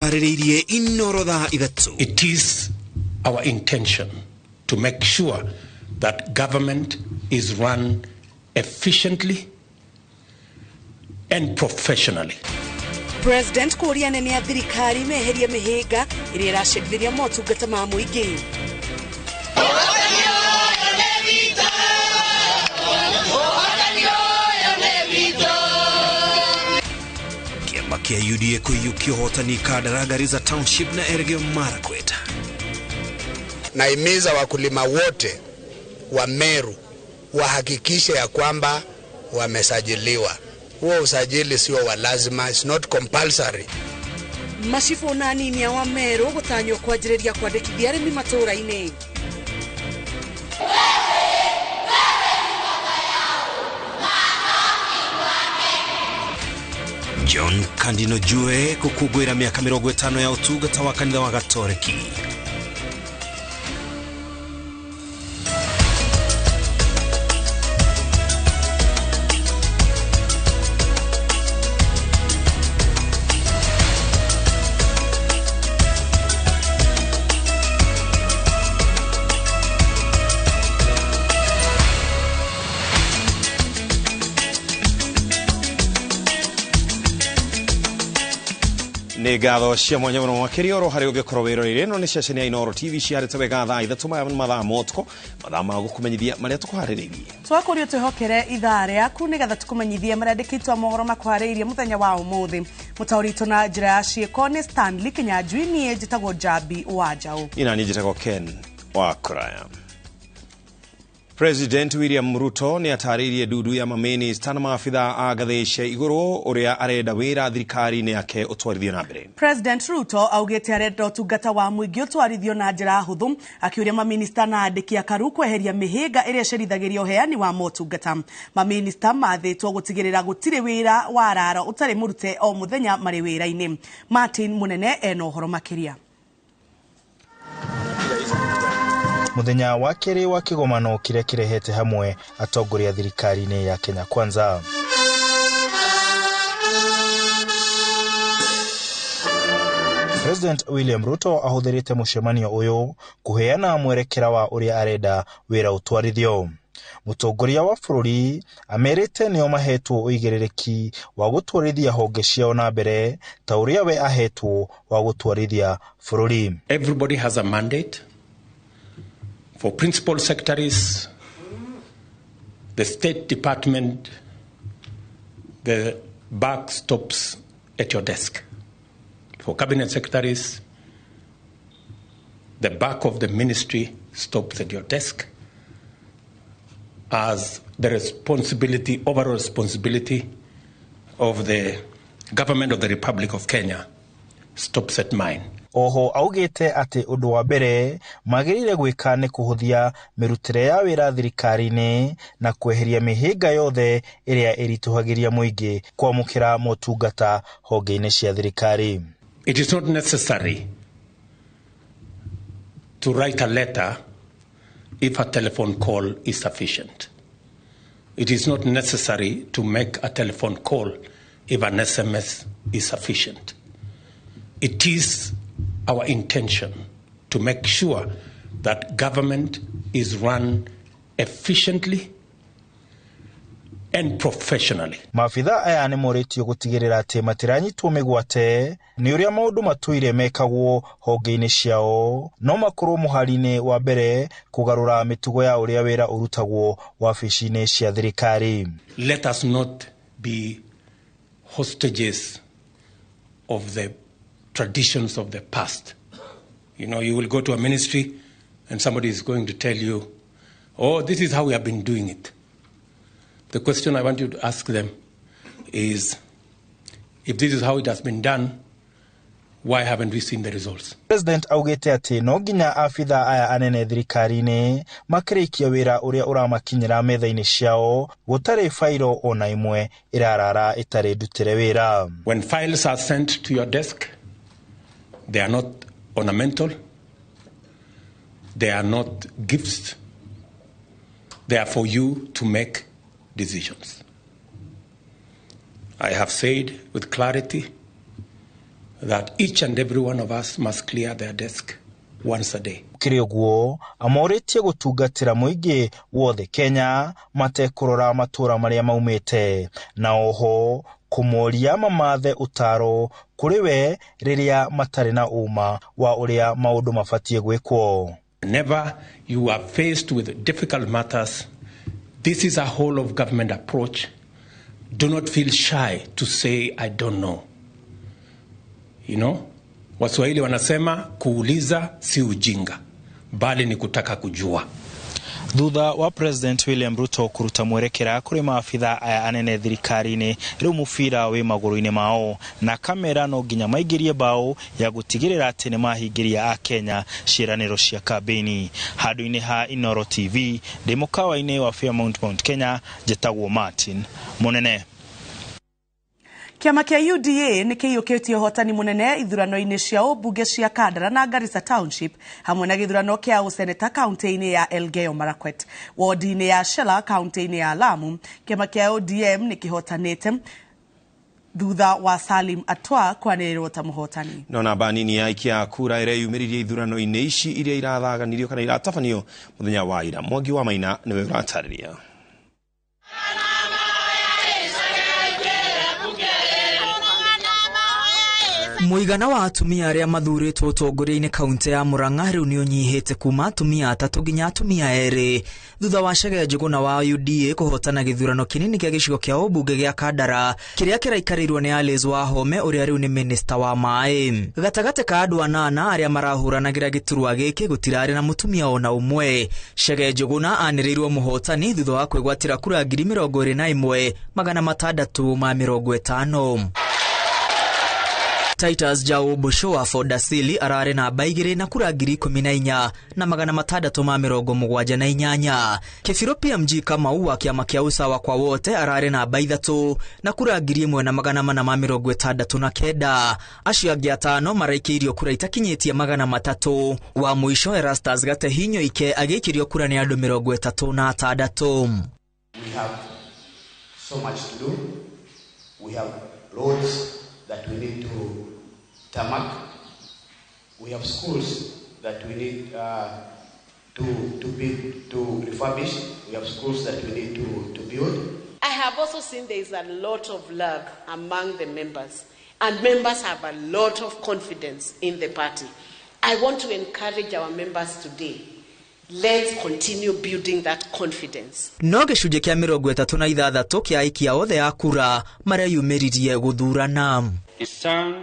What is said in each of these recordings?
Tũkũharĩrĩirie Inoro thaa 3. It is our intention to make sure that government is run efficiently and professionally. President kũũria anene a thirikari meherie mĩhĩnga ĩrĩa ĩracerithĩria motungata ma mũingĩ. Kĩama kĩa UDA kũiyũkia ũhotani Kandara, Garissa Township na Elgeyo Marakwet. Naimiza wakulima wote wa Meru wahakikishe ya kwamba wamesajiliwa. Huo usajili sio wa lazima, it's not compulsory. Macibũ na anini a wa Meru gũtanywo kwanjĩrĩria kwandĩkithia arĩmi matũũra-inĩ. John Kandino Jue gũkũngũĩra mĩaka 50 ya ũtungata wa kanitha wa Gatoreki. Nĩ ngatho cia mwanya mũno makĩria oro harĩ ũngĩkorwo wĩroreire ĩno nĩ ceceni ya Inoro TV ciarĩte wega thaa 3 maya mathaa ma ũtukũ, mathaa ma gũkũmenyithia marĩa tũkũharĩrĩirie. Twakũrio twĩhokere ithaa rĩaku nĩgetha tũkũmenyithie marĩa andĩkĩtwo mohoro makũharĩrĩirie mũthenya wa ũmũthĩ. Mũtaũri witũ na njĩra ya ciĩko nĩ Stanley Kinyanjui, niĩ njĩtagwo Njambi wa Njaũ. Ina niĩ njĩtagwo Ken wa Kũraya. President William Ruto nĩ atarĩirie ndundu ya mamĩnĩsta na maabitha a ngathĩ cia igũrũ ũrĩa arenda wĩra thirikari-inĩ yake ũtwarithio na mbere. President Ruto augĩte arenda ũtungata wa mũingĩ ũtwarithio na njĩra hũthũ, akĩũria mamĩnĩsta na andĩki akaru kweheria mĩhĩnga ĩrĩa ĩcerithagĩria ũheani wa motungata. Mamĩnĩsta mathĩtwo gũtigĩrĩra gũtirĩ wĩra wa rara ũtarĩ mũrute o mũthenya marĩ wĩra-inĩ. Martin Munene ena ũhoro makĩria. Mũthenya wa kerĩ wa kĩgomano kĩrĩa kĩrehete hamwe atongoria thirikari-inĩ ya Kenya Kwanza. President William Ruto ahũthĩrĩte mũcemanio ũyũ kũheana mwerekera wa ũrĩa arenda wĩra ũtwarithio. Mũtongoria wa bũrũri amerite nĩo mahetwo ũigĩrĩrĩki wa gũtwarithia honge ciao na mbere ta ũrĩa we ahetwo wa gũtwarithia bũrũri. Everybody has a mandate. For principal secretaries, the State Department, the buck stops at your desk. For cabinet secretaries, the back of the ministry stops at your desk as the responsibility, overall responsibility of the government of the Republic of Kenya stops at mine. Oho augĩte atĩ ũndũ wa mbere magĩrĩire gwĩka nĩ kũhũthia mĩrutĩre ya wĩra thirikari-inĩ na kweheria mĩhĩnga yothe ĩrĩa ĩritũhagĩria mũingĩ kwamũkĩra motungata honge-inĩ cia thirikari. It is not necessary to write a letter if a telephone call is sufficient. It is not necessary to make a telephone call if an SMS is sufficient. It is our intention to make sure that government is run efficiently and professionally. Maabitha aya nĩ morĩtio gũtigĩrĩra atĩ matiranyitwo mĩgwate nĩ ũrĩa maũndũ matũire mekagwo honge-inĩ ciao, no makorwo mũhari-inĩ wa mbere kũgarũra mĩtugo ya ũrĩa wĩra ũrutagwo wabici-inĩ cia thirikari. Let us not be hostages of the traditions of the past. You know, you will go to a ministry and somebody is going to tell you, oh, this is how we have been doing it. The question I want you to ask them is, if this is how it has been done, why haven't we seen the results? President augĩte atĩ no nginya abitha aya anene thirikari-inĩ makĩrĩkia wĩra ũrĩa ũramakinyĩra metha-inĩ ciao gũtarĩ fairo ona ĩmwe ĩrarara ĩtarĩ ndutĩre wĩra. When files are sent to your desk, they are not ornamental, they are not gifts, they are for you to make decisions. I have said with clarity That each and every one of us must clear their desk once a day. Gũkĩrĩ ũguo amorĩtie gũtungatĩra mũingĩ wothe Kenya matekũrora matũra marĩa maumĩte, na oho kũmoria mamathe ũtaro kũrĩ we rĩrĩa matarĩ na ũma wa ũrĩa maũndũ mabatiĩ gwĩkwo. Whenever you are faced with difficult matters, this is a whole of government approach. Do not feel shy to say, "I don't know." Waswahili wanasema kuuliza si ujinga, bali ni kutaka kujua. Thutha wa President William Ruto kuruta mwerekera kuri maabitha aya anene thirikari-inĩ, rĩu mũbira wĩ magũrũ-inĩ mao na kamera no nginya maingĩrie bao ya gũtigĩrĩra atĩ nĩ mahingĩria Akenya ciĩranĩro cia kambĩini. Handũ-inĩ ha Inooro TV, ndĩ mũkawa-inĩ wa Fairmount, Mount Kenya, njĩtagwo Martin Mũnene. Kĩama kĩa UDA nĩ kĩiyũkĩtie ũhotani mũnene ithurano-inĩ cia ũmbunge cia Kandara na Garissa Township hamwe na gĩthurano kĩa ũseneta kaunti-inĩ ya Elgeyo Marakwet. Wodi-inĩ ya Shela kaunti-inĩ ya Lamu, kĩama kĩa ODM nĩ kĩhotanĩte thutha wa Salim Atwa kwanĩrĩrwo ta mũhotani. No namba nini ya aikia a kura ĩreyumĩririe ithurano-inĩ ici iria irathaganirio kana iratabanio mũthenya wa ira. Mwangi wa Maina nĩwe ũratarĩria. Mũigana wa atumia arĩa mathurĩtwo ũtongoria-inĩ kaunti ya Murang'a rĩu nĩ ũnyihĩte kuma atumia 3 nginya atumia 2 thutha wa Chege Njuguna wa UDA kũhotana gĩthurano kĩnini kĩa gĩcigo kĩa ũmbunge gĩa Kandara kĩrĩa kĩraikarĩirwo nĩ Alice Wahome ũrĩa rĩu nĩ minista wa maĩ. Gatagatĩ ka andũ 8 arĩa marahũranagĩra gĩturwa gĩkĩ gũtirarĩ na mũtumia ona ũmwe. Chege Njuguna anĩrĩirwo mũhotani thutha wa kwĩgwatĩra kura 21,650. Titus Jao Bosho wa Fordasili ararĩ namba 2 na kura 14,678. Kĩbiro PMG Kamau wa kĩama kĩa Usawa kwa Wote ararĩ namba 3 na kura 1,469. Acio angĩ 5 maraikĩirio kura itakinyĩtie 300. Wa mũico Erastus Gatehinyo Ike agĩikĩrio kura nĩ andũ 36. We have so much to do. We have roads that we need to tarmac. We have schools that we need to refurbish. We have schools that we need to build. I have also seen there is a lot of love among the members, and members have a lot of confidence in the party. I want to encourage our members today. Let's continue building that confidence. No gĩcunjĩ kĩa 36 kĩa aikia othe a kura mareyumĩririe gũthurana. Isang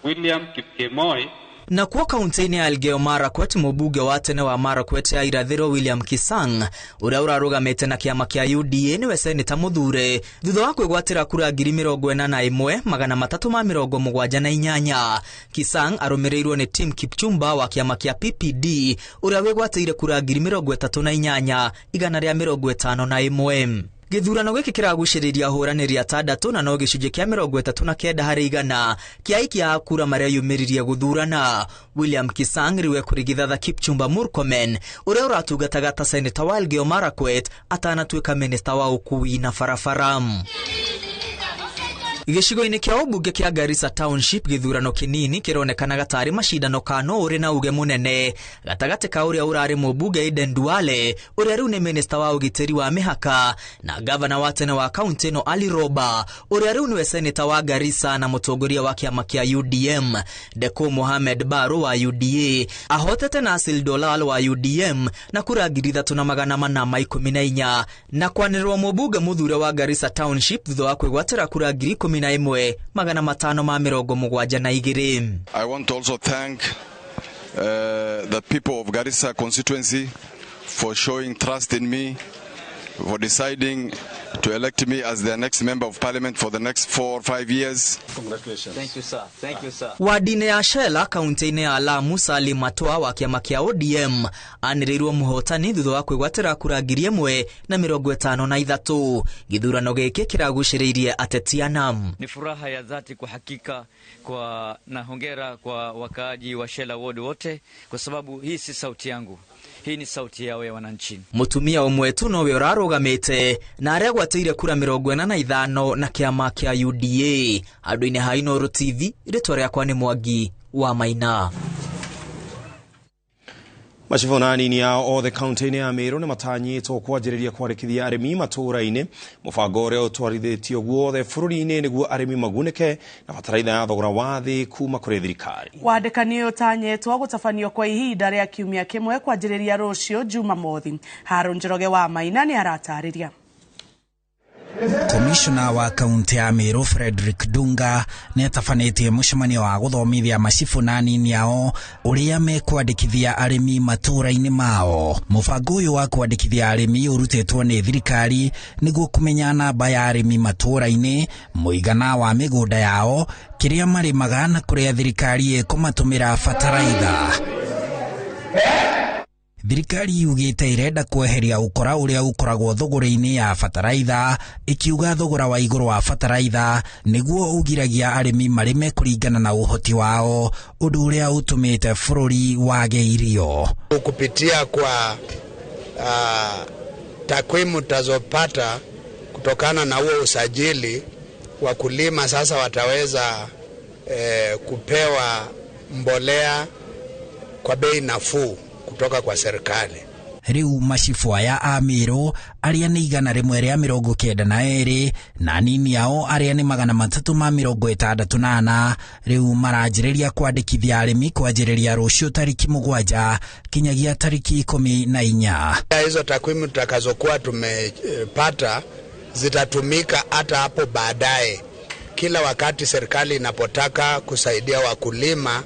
William Kipkemoi. Na kuo kaunti-inĩ ya Elgeyo Marakwet, mũmbunge wa tene wa Marakwet ya irathĩro William Kisang ũrĩa ũrarũgamĩte na kĩama kĩa UDA nĩwe seneta mũthure thutha wa kwĩgwatĩra kura 41,378. Kisang arũmĩrĩirwo nĩ Tim Kipchumba wa kĩama kĩa PPD ũrĩa wĩgwatĩire kura 38,151. Gĩthurano gĩkĩ kĩragucĩrĩria ahũranĩri 6 na no gĩcunjĩ kĩa 39 harĩ igana kĩa aikia a kura mareyumĩririe gũthurana. William Kisang rĩu ekũrigithatha Kipchumba Murkomen ũrĩa ũratungataga ta seneta wa Elgeyo Marakwet atanatuĩka minista wa ũkuui na barabara. Gĩcigo-inĩ kĩa ũmbunge kĩa Garissa Township, gĩthurano kĩnini kĩronekanaga tarĩ macindano ka no ũrĩ na uge mũnene gatagatĩ ka ũrĩa ũrarĩ mũmbunge Aden Duale ũrĩa rĩu nĩ minista wa ũgitĩri wa mĩhaka na gavana wa tene wa kaunti ĩno Ali Roba ũrĩa rĩu nĩwe seneta wa Garissa na mũtongoria wa kĩama kĩa UDM. Deko Mohamed Baro wa UDA ahotete Nasil Dolal wa UDM na kura 3,414 na kwanĩrĩrwo mũmbunge mũthure wa Garissa Township thutha wa kwĩgwatĩra kura 11,572. I want to also thank the people of Garissa constituency for showing trust in me, for deciding to elect me as their next member of parliament for the next 4 or 5 years. Congratulations. Thank you, sir. Thank you, sir. Wadi-inĩ ya Shela kaunti-inĩ ya Lamu, Salim Atwa wa kĩama kĩa ODM anĩrĩirwo mũhotani thutha wa kwĩgwatĩra kura 1,053. Gĩthurano gĩkĩ kĩragucĩrĩirie ateti ana. Ni furaha ya dhati kwa hakika kwa na hongera kwa wakaaji wa Shela ward wote, kwa sababu hii si sauti yangu. Hii ni sauti yao ya wananchi. Mutumia ũmwe tu nowe ũrarũgamĩte na arĩa Egwatĩire kura 45 na kĩama kĩa UDA. Handũ-inĩ ha Inooro TV, rĩtwa rĩakwa nĩ Mwangi wa Maina. Macibũ na anini ao othe kaunti-inĩ ya Meru nĩ matanyĩtwo kwanjĩrĩria kwandĩkithia arĩmi matũũra-inĩ. Mũbango ũrĩa ũtwarithĩtio guothe bũrũri-inĩ nĩguo arĩmi magunĩke na bataraitha ya thogora wa thĩ kuma kũrĩ thirikari. Wandĩkani ũyũ ũtanyĩtwo gũtabanio kwa ihinda rĩa kiumia kĩmwe kwanjĩrĩria rũciũ Jumamothi. Harũn Njoroge wa Maina nĩ aratarĩria. Komishona wa kaunti ya Meru Frederick Dunga nĩ atabanĩtie mũcemanio wa gũthomithia macibũ na anini ao ũrĩa mekwandĩkithia arĩmi matũũra-inĩ mao. Mũbango ũyũ wa kwandĩkithia arĩmi ũrutĩtwo nĩ thirikari nĩguo kũmenya namba ya arĩmi matũũra-inĩ, mũigana wa mĩgũnda yao, kĩrĩa marĩmaga na kũrĩa thirikari ĩkũmatũmĩra bataraitha. Thirikari yugĩte ĩrenda kweheria ũkora ũrĩa ũkoragwo thogora-inĩ ya bataraitha, ĩkiuga thogora wa igũrũ wa bataraitha nĩguo ũgiragia arĩmi marĩme kũringana na ũhoti wao, ũndũ ũrĩa ũtũmĩte bũrũri wage irio. Kupitia kwa takwimu tutazopata kutokana na huo usajili, wakulima sasa wataweza kupewa mbolea kwa bei nafuu kutoka kwa serikali. Rĩu macibũ aya a Meru arĩa nĩ 192 na anini ao arĩa nĩ 364 rĩu maranjĩrĩria kwandĩkithia arĩmi kwanjĩrĩria rũciũ tariki 7 kinyagia tariki 14. Hizo takwimu tutakazokuwa tumepata zitatumika hata hapo baadaye. Kila wakati serikali inapotaka kusaidia wakulima,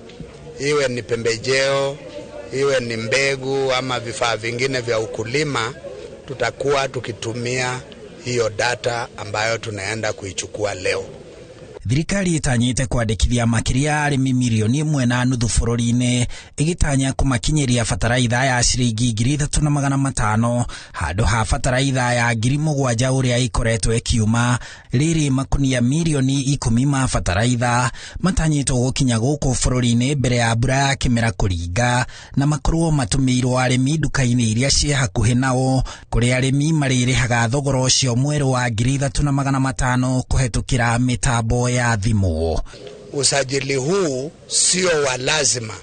iwe ni pembejeo, iwe ni mbegu ama vifaa vingine vya ukulima, tutakuwa tukitumia hiyo data ambayo tunaenda kuichukua leo. Thirikari ĩtanyĩte kwandĩkithia makĩria ya arĩmi mirioni 1.5 bũrũri-inĩ, ĩgĩtanya kũmakinyĩria bataraitha ya ciringi 3,500 handũ ha bataraitha ya 7,000 ũrĩa ĩkoretwo ĩkiuma. Rĩrĩ makunia mirioni 10 ma bataraitha matanyĩtwo gũkinya gũkũ bũrũri-inĩ mbere ya mbura ya kĩmera kũringa, na makorwo matũmĩirwo arĩmi nduka-inĩ iria ciĩ hakuhĩ nao, kũrĩa arĩmi marĩrĩhaga thogora ũcio mwerũ wa 3,500 kũhetũkĩra mĩtambo ya thimũ. Usajili huu sio wa lazima.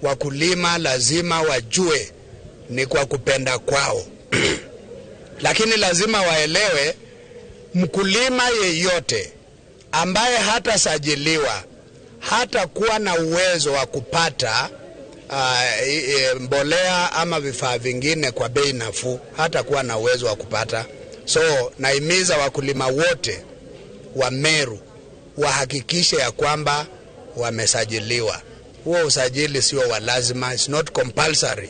Wakulima lazima wajue ni kwa kupenda kwao. Lakini lazima waelewe, mkulima yeyote ambaye hatasajiliwa hatakuwa na uwezo wa kupata mbolea ama vifaa vingine kwa bei nafuu, hatakuwa na uwezo wa kupata. So naimiza wakulima wote wa Meru wahakikishe ya kwamba wamesajiliwa. Huo usajili sio wa lazima, it's not compulsory.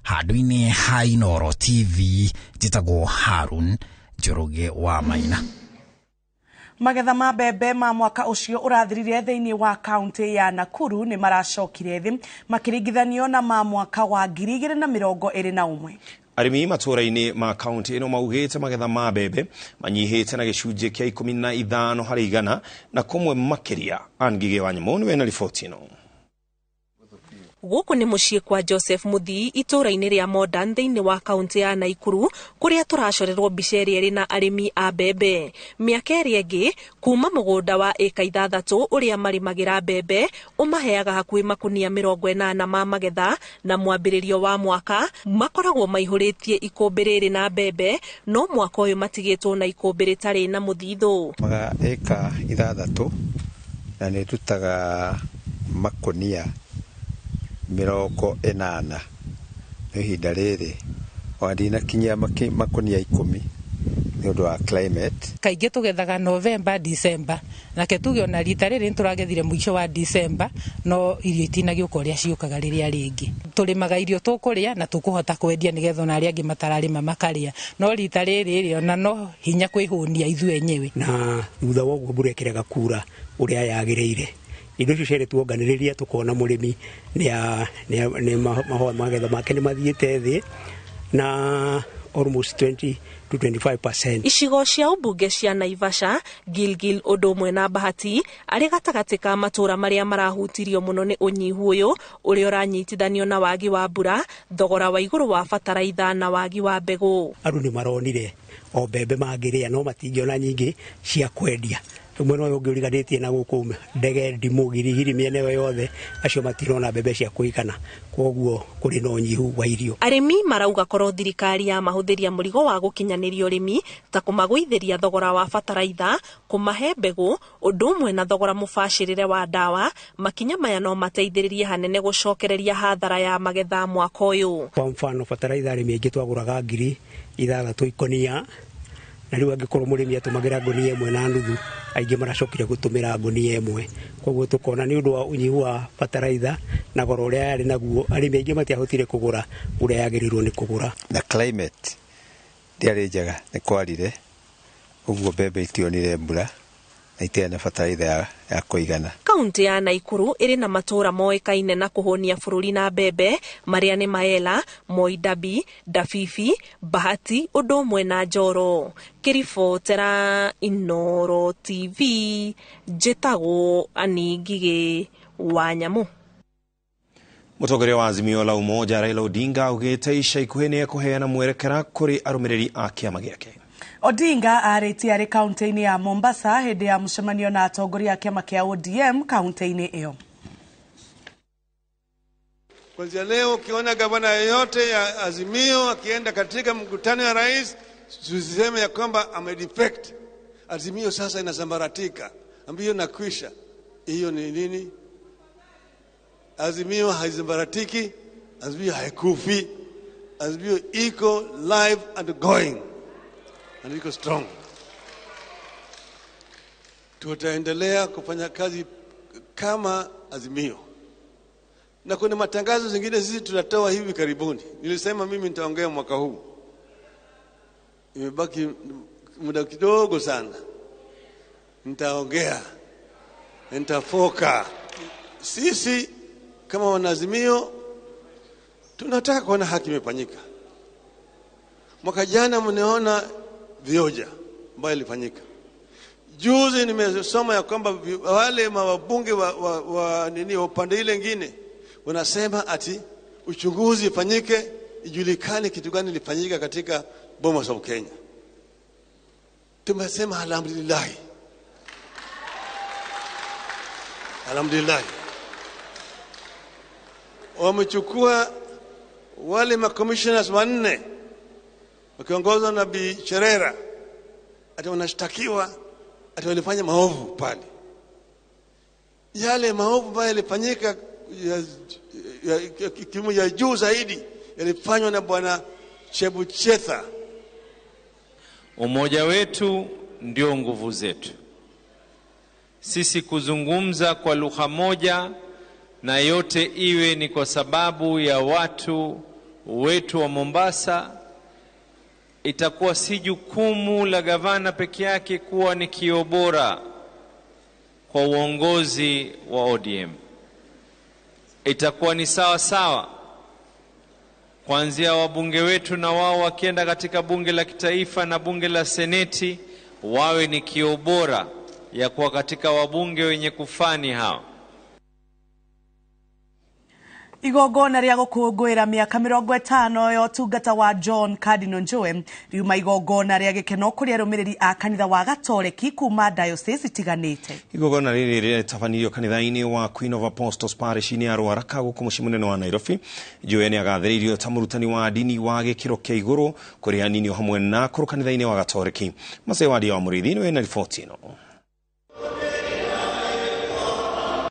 Handũ-inĩ ha Inooro TV, njĩtagwo Harun Njoroge wa Maina. Magetha ma mbembe ma mwaka ũcio ũrathirire thĩinĩ wa kaunti ya Nakuru nĩ maracokire thĩ makĩringithanio na ma mwaka wa 2021. Arĩmi matũũra-inĩ ma kaunti ĩno maugĩte magetha ma mbembe manyihĩte na gĩcunjĩ kĩa 15 harĩ igana na kũmwe makĩria. Ann Ngigĩ wa Nyamũ nĩwe na riboti ĩno. Gũkũ nĩ mũciĩ kwa Joseph Muthii itũũra-inĩ rĩa Modern thĩinĩ wa kaunti ya Naikuru, kũrĩa tũracorerwo mbica ĩrĩa ĩrĩ na arĩmi a mbembe. Mĩaka ĩrĩa ĩngĩ kuma mũgũnda wa ĩka 6 ũrĩa marĩmagĩra mbembe ũmaheaga hakuhĩ makunia 80 ma magetha, na mwambĩrĩrio wa mwaka makoragwo maihũrĩtie ikũmbĩ rĩrĩ na mbembe, no mwaka ũyũ matigĩtwo na ikũmbĩ rĩtarĩ na mũthithũ. Maga ĩka 6 na nĩ tutaga makunia 80 nĩ ihinda rĩrĩ ona ndinakinyia makunia 10 nĩ ũndũ wa climate. Kaingĩ tũgethaga November, December, nake tuge ona rita rĩrĩ nĩtũragethire mũico wa December, no irio itinagĩũka ũrĩa ciũkaga rĩrĩa rĩngĩ. Tũrĩmaga irio tũkũrĩa na tũkũhota kwendia nĩgetha ona arĩa angĩ matararĩma makarĩa, no rita rĩrĩ ona no hinya kwĩhũnia ithuĩ enyewe. Na thutha wa ũguo mbura ĩkĩrega kura ũrĩa yagĩrĩire, indo icio cierĩ tuonganĩrĩria tukona mũrĩmi nĩ magetha make nĩ mathiĩte thĩ, na almost 20 to 25%. Icigo cia ũmbunge cia Naivasha, Gilgil ũndũ ũmwe na Bahati arĩ gatagatĩ ka matũra marĩa marahutirio mũno nĩ ũnyihu ũyũ ũrĩa ũranyitithanio na wagi wa mbura, thogora wa igũrũ wa bataraitha na wagi wa mbegũ. Andũ nĩ maronire o mbembe mangĩrĩa no matingĩona nyingĩ cia kwendia. Mwena ũyũ ũngĩ ũriganĩtie na gũkũ Ndege, Ndimũ, Girigiri, mĩena ĩyo yothe acio matirona mbembe cia kũigana, koguo kũrĩ na ũnyihu wa irio. Arĩmi marauga korwo thirikari ya mahũthĩria mũrigo wa gũkinyanĩria ũrĩmi ta kũmagũithĩria thogora wa bataraitha, kũmahe mbegũ ũndũ ũmwe na thogora mũbacĩrĩre wa ndawa, makinya maya no mateithĩrĩrie hanene gũcokereria hathara ya magetha mwaka ũyũ. Kwa mfano bataraitha arĩmi aingĩ twagũraga 6,000 ikonia, na rĩu angĩkorwo mũrĩmi atũmagĩra ngũnia 1.5, aingĩ maracokire gũtũmĩra ngũnia 1. Koguo tũkona nĩ ũndũ wa ũnyihu wa bataraitha na goro ũrĩa yarĩ naguo, arĩmi aingĩ matiahotire kũgũra ũrĩa yagĩrĩirwo nĩ kũgũra. Na climate ndĩarĩ njega, nĩ kwarire ũguo mbembe itionire mbura na itiarĩ na bataraitha ya kũigana. Kaunti ya Naikuru ĩrĩ na matũra moĩkaine na kũhũnia bũrũri na mbembe marĩa nĩ Maela, Moi Dabi, Dafifi, Bahati ũndũ ũmwe na Njoro. Kĩribotera Inooro TV, njĩtagwo Annie Ngigĩ wa Nyamũ. Mũtongoria wa Azimio la Umoja Raila Odinga augĩte ica ikuhĩ nĩ ekũheana mwerekera kũrĩ arũmĩrĩri a kĩama gĩake. Odinga arĩtie arĩ kaunti-inĩ ya Mombasa hĩndĩ ya mũcemanio na atongoria a kĩama kĩa ODM kaunti-inĩ ĩyo. Kuanzia leo ukiona gavana yeyote ya Azimio akienda katika mkutano ya rais, usiseme ya kwamba amedefect. Azimio sasa inasambaratika, ambayo nakwisha. Hiyo ni nini? Azimio haisambaratiki, Azimio haikufi. Azimio iko live and going. And iko strong. Tutaendelea kufanya kazi kama Azimio. Na kuna matangazo zingine sisi tutatoa hivi karibuni. Nilisema mimi nitaongea mwaka huu. Imebaki muda kidogo sana. Nitaongea. Nitafoka. Sisi kama wanaazimio tunataka kuona haki imefanyika. Mwaka jana mnaona vioja ambayo ilifanyika. Juzi nimesoma ya kwamba wale mawabunge wa nini wa upande ile nyingine wanasema ati uchunguzi ifanyike, ijulikane kitu gani ilifanyika katika Bomas of Kenya. Tumesema alhamdulillah. Alhamdulillah. Wamechukua wale ma-commissioners 4 wakiongozwa na Bi Cherera, ati wanashtakiwa ati walifanya maovu pale. Yale maovu ambayo yalifanyika kimo ya juu zaidi yalifanywa na Bwana Chebuchetha. Umoja wetu ndio nguvu zetu. Sisi kuzungumza kwa lugha moja na yote iwe ni kwa sababu ya watu wetu wa Mombasa. Itakuwa si jukumu la gavana peke yake kuwa ni kioo bora kwa uongozi wa ODM. Itakuwa ni sawa sawa kuanzia wabunge wetu na wao wakienda katika bunge la kitaifa na bunge la seneti wawe ni kioo bora ya kuwa katika wabunge wenye kufani hao. Igongona rĩa gũkũngũĩra mĩaka 50 ya ũtungata wa John Cardinal Njoe riuma igongona rĩa gĩkeno kũrĩ arũmĩrĩri a kanitha wa Gatoreki kuma diocese itiganĩte. Igongona rĩrĩ rĩretabanirio kanitha-inĩ wa Queen of Apostles Parish-inĩ ya Ruaraka gũkũ mũciĩ mũnene wa Nairobi. Njoe nĩ agathĩrĩirio ta mũrutani wa ndini wa gĩkĩro kĩa igũrũ kũrĩ anini o hamwe na akũrũ kanitha-inĩ wa Gatoreki. Masai Wadia wa Mũrĩithi nĩwe na riboti ĩno.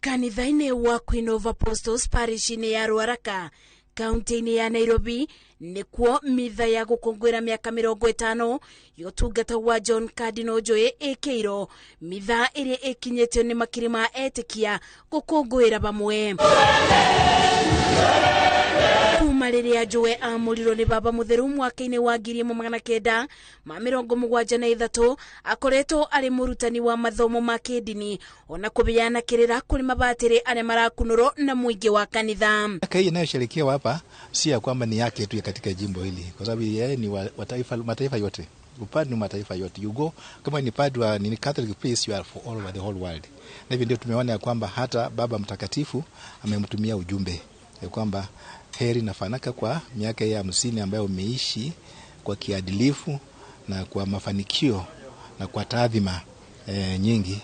Kanitha-inĩ wa Queen of Apostles Parish-inĩ ya Ruaraka kaunti-inĩ ya Nairobi nĩkuo mitha ya gũkũngũĩra mĩaka 50 ya ũtungata wa John Cardinal Njoe ĩkĩirwo, mitha ĩrĩa ĩkinyĩtio nĩ makiri ma etĩkia gũkũngũĩra pamwe. Kuma rĩrĩa Njue amũrirwo nĩ baba mũtheru mwaka-inĩ wa 1973 akoretwo arĩ mũrutani wa mathomo ma kĩndini ona kũbeana kĩrĩra kũrĩ mabatĩrĩ arĩa marakunũrwo na mũingĩ wa kanitha. Miaka hii inayosherekewa hapa si ya kwamba ni yake tu ya katika jimbo hili, kwa sababu yeye ni wa taifa, mataifa yote. Upadri ni mataifa yote. You go kama ni padri wa ni Catholic priest, you are for all over the whole world. Na hivi ndio tumeona ya kwamba hata Baba Mtakatifu amemtumia ujumbe ya kwamba heri na fanaka kwa miaka ya 50 ambayo umeishi kwa kiadilifu na kwa mafanikio na kwa taadhima nyingi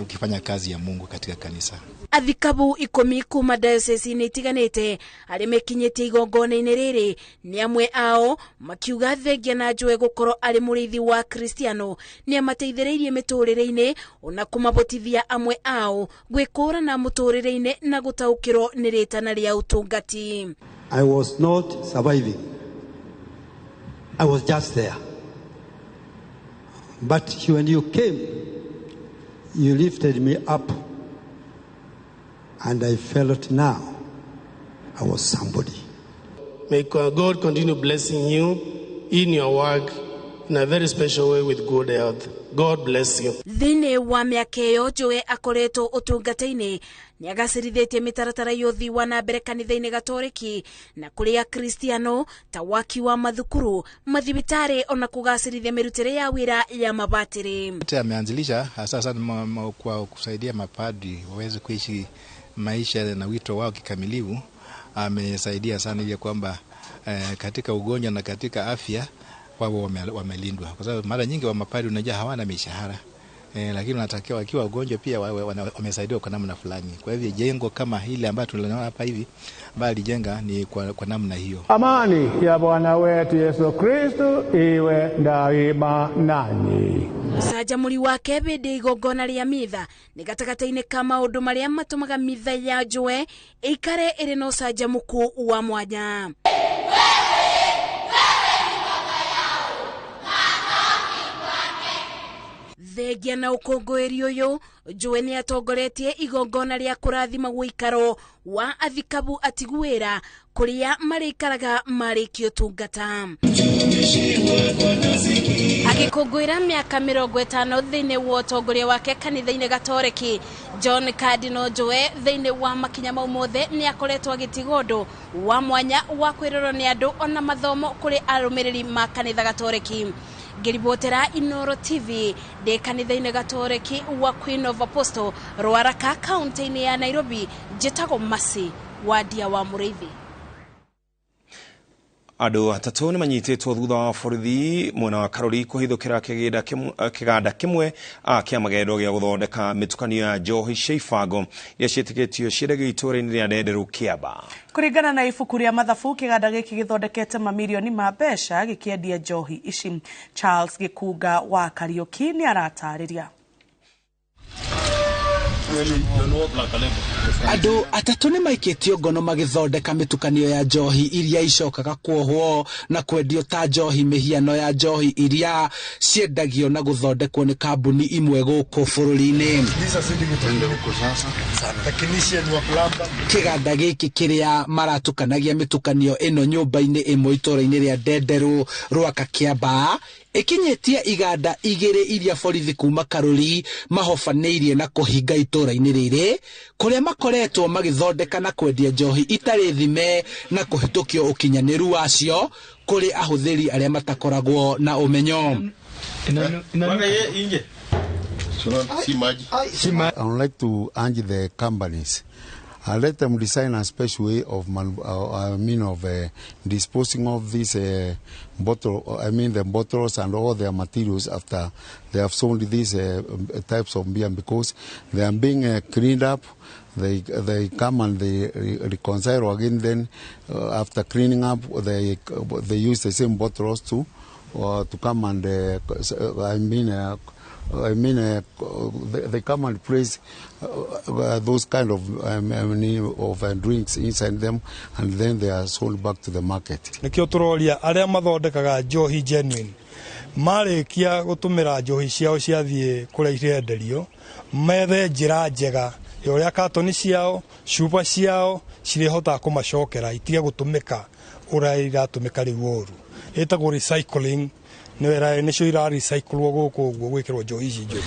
ukifanya kazi ya Mungu katika kanisa. Athikabu 10 kuma diocese-inĩ itiganĩte arĩa mekinyĩtie igongona-inĩ rĩrĩ nĩ amwe ao makiuga thengia na Njue gũkorwo arĩ mũrĩithi wa Kristiano nĩ amateithĩrĩirie mĩtũrĩre-inĩ ona kũmabotithia amwe ao gwĩkũrana mũtũrĩre-inĩ na gũtaũkĩrwo nĩ rĩtana rĩa ũtungati. I was not surviving. I was just there. But when you came, you lifted me up, and I felt now I was somebody. May God continue blessing you in your work in a very special way with good health. God bless you. Thĩinĩ wa mĩaka ĩyo Njue akoretwo ũtungata-inĩ nĩ agacĩrithĩtie mĩtaratara ya ũthii wa na mbere kanitha-inĩ Gatoreki na kũrĩ Akristiano ta waki wa mathukuru, mathibitarĩ ona kũgacĩrithia mĩrutĩre ya wĩra ya mabatĩrĩ. Ameanzilisha hasa sana kwa kusaidia mapadri waweze kuishi maisha na wito wao kikamilifu. Amesaidia sana ili kwamba katika ugonjwa na katika afya wao wamelindwa, kwa sababu mara nyingi wa mapadri unajua hawana mishahara, lakini wanatakiwa wakiwa wagonjwa pia wamesaidiwa kwa namna fulani. Kwa hivyo jengo kama hili ambalo tunaona hapa hivi ambalo alijenga ni kwa namna hiyo. Amani ya Bwana wetu Yesu Kristo iwe daima nanyi. Mũcanjamũri wake hĩndĩ igongona rĩa mitha nĩ gatagatĩ-inĩ ka maũndũ marĩa matũmaga mitha ya Njue ĩikare ĩrĩ na ũcanjamũku wa mwanya. Thengia na ũkũngũĩri ũyũ, Njue nĩ atongoretie igongona rĩa kũrathima ũikaro wa athikabu atiguĩra kũrĩa marĩikaraga marĩkia ũtungata. Agĩkũngũĩra mĩaka 50 thĩinĩ wa ũtongoria wake kanitha-inĩ Gatoreki, John Cardinal Njue thĩinĩ wa makinya mau mothe nĩ akoretwo agĩtiga ũndũ wa mwanya wa kwĩrorwo nĩ andũ ona mathomo kũrĩ arũmĩrĩri ma kanitha Gatoreki. Ngĩribotera Inoro TV ndĩ kanitha-inĩ Gatoreki wa Queen of Apostle Ruaraka kaunti-inĩ ya Nairobi, njĩtagwo Mercy Wandia wa Mũrĩithi. Andũ atatũ nĩ manyitĩtwo thutha wa borithi mwena wa Karori kũhithũkĩra kĩganda kĩmwe kĩa magendo gĩa gũthondeka mĩtukanio ya njohi cia ibango iria ciĩtĩkĩtio ciendagio itũũra-inĩ rĩa Ndenderũ Kĩamba. Kũringana na ibuku rĩa mathabu, kĩganda gĩkĩ gĩthondekete mamirioni ma mbeca gĩkĩendia njohi ici. Charles Gĩkunga wa Kariũki nĩ aratarĩria. Andũ atatũ nĩ maikĩtio ngono magĩthondeka mĩtukanio ya njohi iria icokaga kuohwo na kwendio ta njohi mĩhiano ya njohi iria ciendagio na gũthondekwo nĩ kambuni imwe gũkũ bũrũri-inĩ. Kĩganda gĩkĩ kĩrĩa maratukanagia mĩtukanio ĩno nyũmba-inĩ ĩmwe itũũra-inĩ rĩa Ndenderũ Rwaka Kĩambaa ikinyĩtie iganda igĩrĩ iria borithi kuma Karuri mahobanĩirie na kũhinga itũũra-inĩ rĩrĩ kũrĩa makoretwo magĩthondeka na kwendia njohi itarĩ thime na kũhĩtũkio ũkinyanĩru wacio kũrĩ ahũthĩri arĩa matakoragwo na ũmenyo. I would like to urge the companies, let them design a special way of disposing of these the bottles and all their materials after they have sold these types of beer, because they are being cleaned up. They come and they reconcile again. Then after cleaning up, they use the same bottles to come and they come and place those kind of drinks inside them, and then they are sold back to the market. Nikio turoria aria mathondekaga njohi genuine marikia gutumira njohi ciao ciathie kuria irenderio methe njira njega Ya ũrĩa katoni ciao, cuba ciao cirĩhotaga kũmacokera itige gũtũmĩka ũrĩa iratũmĩka rĩu ũru. Ĩtagwo recycling, nĩyo nĩcio ira recyclwo gũkũ ũguo gwĩkĩrwo njohi ici njũru.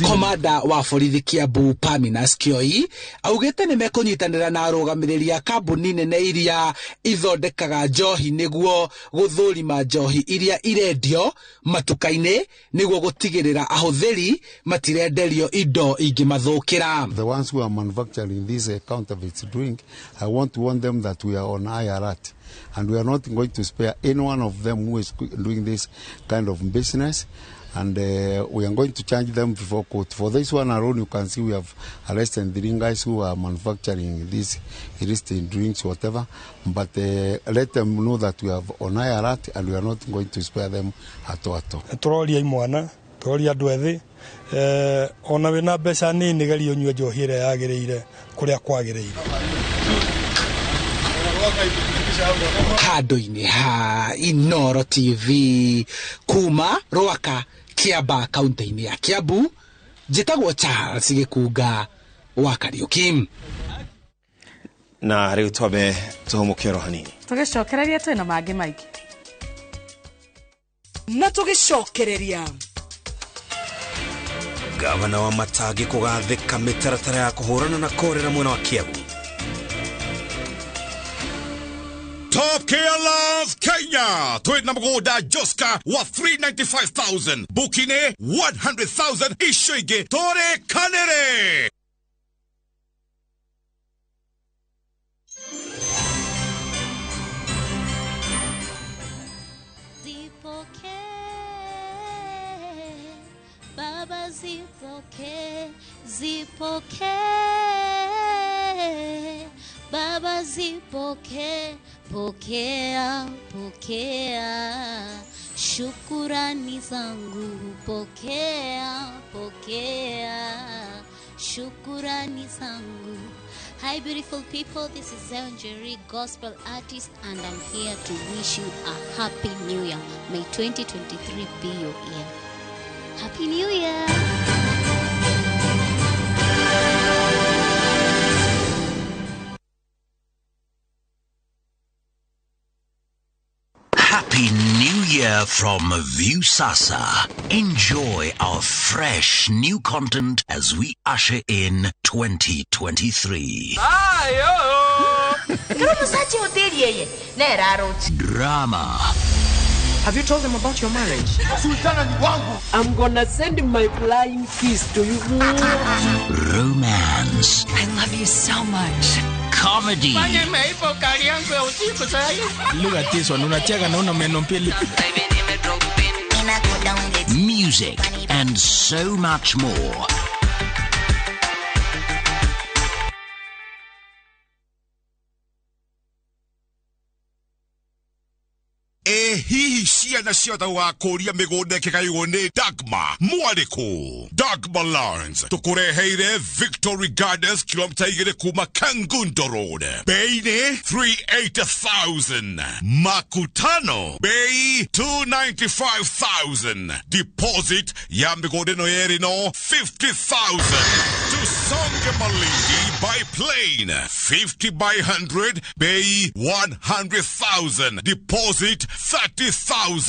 Komanda wa borithi Kiambu Paminas Kioi augĩte nĩ mekũnyitanĩra na arũgamĩrĩri a kambuni nene iria ithondekaga njohi nĩguo gũthũrima njohi iria irendio matuka-inĩ nĩguo gũtigĩrĩra ahũthĩri matirenderio indo ingĩmathũkĩra. The ones who are manufacturing this counterfeit drink, I want to warn them that we are on high alert and we are not going to spare any one of them who is doing this kind of business. And we are going to charge them before court. For this one alone, you can see we have arrested 3 guys who are manufacturing these illicit drinks, whatever. But let them know that we have on high alert and we are not going to spare them at all. Tũroria imwana, tũroria andũ ethĩ, ona wĩna mbeca nini geria ũnyue njohi ĩrĩa yagĩrĩire kũrĩa kwagĩrĩire. Handũ-inĩ ha Inooro TV kuma Rwaka Kiamba kaunti-inĩ ya Kiambu, njĩtagwo Charles Gĩkunga wa Kariuki. Na rĩu twambe tũhũmũke oro hanini. Tũgĩcokereria twĩna mangĩ maingĩ. Na tũgĩcokereria Gavana wa Matagi kũgathĩka mĩtaratara ya kũhũrana na korera mwena wa Kiambu. Top Care Love Kenya. Twina mugunda Joska wa 395,000. Bukine 100,000 ishoige tore kanere. Zipoke, Baba zipoke, zipoke, Baba zipoke. Pokea, pokea, shukurani zangu. Pokea, pokea, shukurani zangu. Hi beautiful people, this is Zion Jerry, gospel artist, and I'm here to wish you a happy new year. May 2023 be your year. Happy New Year! Happy New Year from Viusasa. Enjoy our fresh new content as we usher in 2023. Drama. Have you told them about your marriage? I'm gonna send my flying kiss to you. Romance. I love you so much. Comedy. Look at this one. Unacheka na una meno mbili. Music and so much more. Hihi ciana ciothe wakũria mĩgũnda ĩkĩgaywo nĩ Dagma mwarĩkũ. Dagma Lands tũkũreheire Victory Gardens kilomita 2 kuma Kangundo Road. Bei nĩ 380,000. Makutano bei 295,000. Deposit ya mĩgũnda ĩno yerĩ no 50,000. Tusonge Malindi by plane 50 by 100 bei 100,000. Deposit 30,000.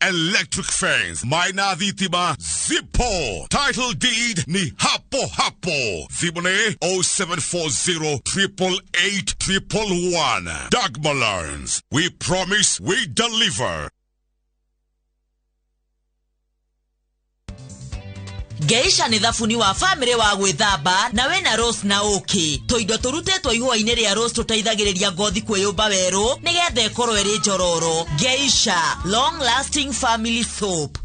Electric fence Maina Dhitima Zipo. Title deed ni hapo hapo. Thimone 0740 888 111. Dagma Lands. We promise, we deliver. Geisha nĩ thabuni wa family wa gwĩthamba na wĩna rose na ũkĩ. Tũindo tũrutĩtwo ihũa-inĩ rĩa rose tũteithagĩrĩria ngothi kwĩyũmba werũ nĩgetha ĩkorwo ĩrĩ njororo. Geisha long lasting family soap.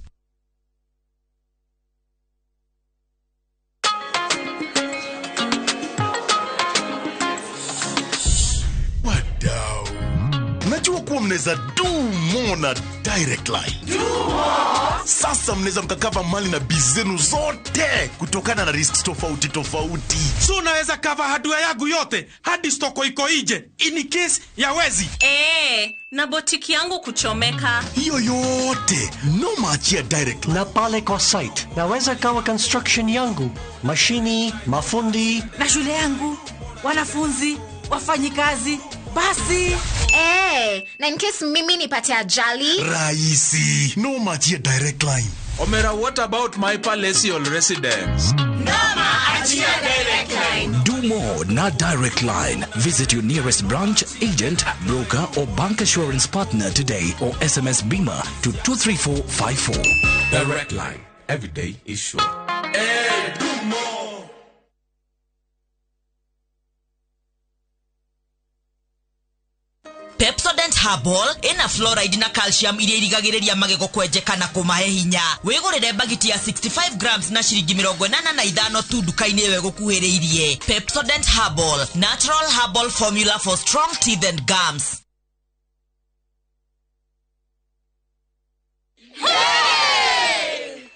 Wadau, najua kuwa mnaweza do more na Direct Line. Do more? Sasa mnaweza mkacover mali na biz zenu zote kutokana na risks tofauti tofauti. So naweza cover hardware yangu yote hadi stoko iko nje in case ya wezi. Na botiki yangu kuchomeka. Hiyo yote noma achia Direct. Na pale kwa site naweza cover construction yangu, mashini, mafundi na shule yangu, wanafunzi, wafanyikazi. Basi na in case mimi nipate ajali rahisi, noma achia Direct Line. Omera, what about my palatial residence? Noma achia Direct Line. Do more na Direct Line. Visit your nearest branch, agent, broker or bank assurance partner today or SMS BIMA to 23454. Direct Line. Every day is sure. Hey, do more. Pepsodent Herbal ina fluoride na calcium iria irigagĩrĩria magego kwenjeka na kũmahe hinya. Wĩgũrĩre bagiti ya 65 grams na ciringi 85 tu nduka-inĩ ĩyo ĩgũkuhĩrĩirie. Pepsodent Herbal, natural herbal formula for strong teeth and gums.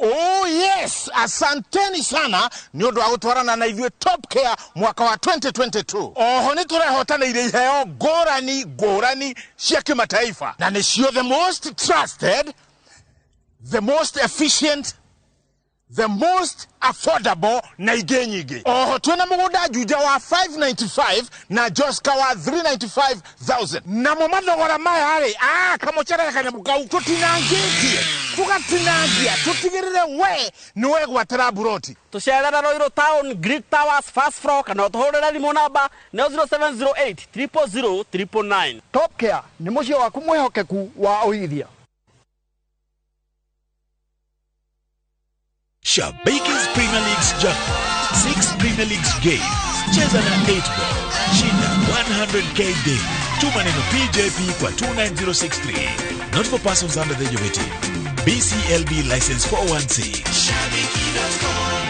Oh yes, asanteni sana nĩ ũndũ wa gũtwarana na ithuĩ Top Care mwaka wa 2022. Oho nĩ tũrehotanĩire iheo ngũrani ngũrani cia kĩmataifa, na nĩcio the most trusted, the most efficient, the most affordable na ingĩ nyingĩ. Oho twĩna mũgũnda Juja wa 595 na Joska wa 395,000. Namo mathogora maya rĩ, kamũcere kanyamũ kau tũtinangĩtie, tũgatinangia, tũtigĩrĩre we nĩ wegwatĩra mburoti. Tũcerere Ruiru Town, Greek Towers, first floor, kana ũtũhũrĩre thimũ namba nĩyo 0708 000 999. Top Care nĩ mũciĩ waku mwĩhokeku wa ũigithia. Shabiki's Premier League's jackpot. 6 Premier Leagues games. Cheza na 8 ball. Shinda 100k daily. Tuma neno PJP kwa 29063. Not for persons under the age of 18. BCLB license 416. Shabiki.com.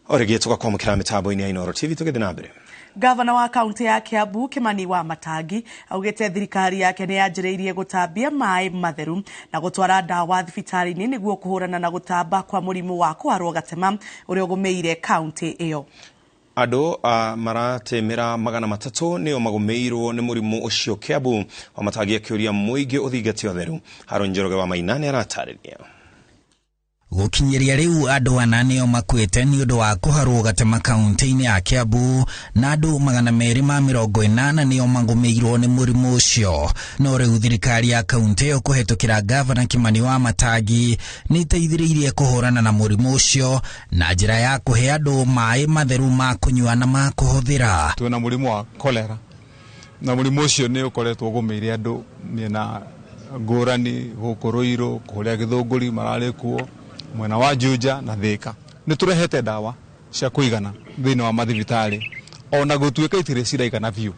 Orĩngĩ tũgakwamũkĩra mĩtambo-inĩ ya Inooro TV tũgĩthiĩ na mbere. Gavana wa kaunti ya Kiambu Kimani wa Matangi augĩte thirikari yake nĩ yanjĩrĩirie gũtambia maĩ matheru na gũtwara ndawa thibitarĩ-inĩ nĩguo kũhũrana na gũtamba kwa mũrimũ wa kũharwo gatema ũrĩa ũgũmĩire kaunti ĩyo. Andũ maratemera 300 nĩo magũmĩirwo nĩ mũrimũ ũcio Kiambu. Wa Matangi akĩũria mũingĩ ũthingate ũtheru. Haron Njoroge wa Maina nĩ aratarĩria. Gũkinyĩria rĩu andũ ana nĩo makuĩte nĩ ũndũ wa kũharwo gatema kaunti-inĩ ya Kiambu na andũ 280 nĩo magũmĩirwo nĩ mũrimũ ũcio. No rĩu thirikari ya kaunti ĩyo kũhetũkĩra gavana Kimani wa Matangi nĩ ĩteithĩrĩirie kũhũrana na mũrimũ ũcio na njĩra ya kũhe andũ maĩ matheru ma kũnyua na ma kũhũthĩra. Twĩna mũrimũ wa cholera na mũrimũ ũcio nĩ ũkoretwo ũgũmĩire andũ mĩena ngũrani gũkũ Ruiru, kũrĩa Gĩthũngũri mararĩ kuo, mwena wa Juja na Thika. Nĩ tũrehete ndawa cia kũigana thĩinĩ wa mathibitarĩ ona gũtuĩka itirĩ ciraigana biũ.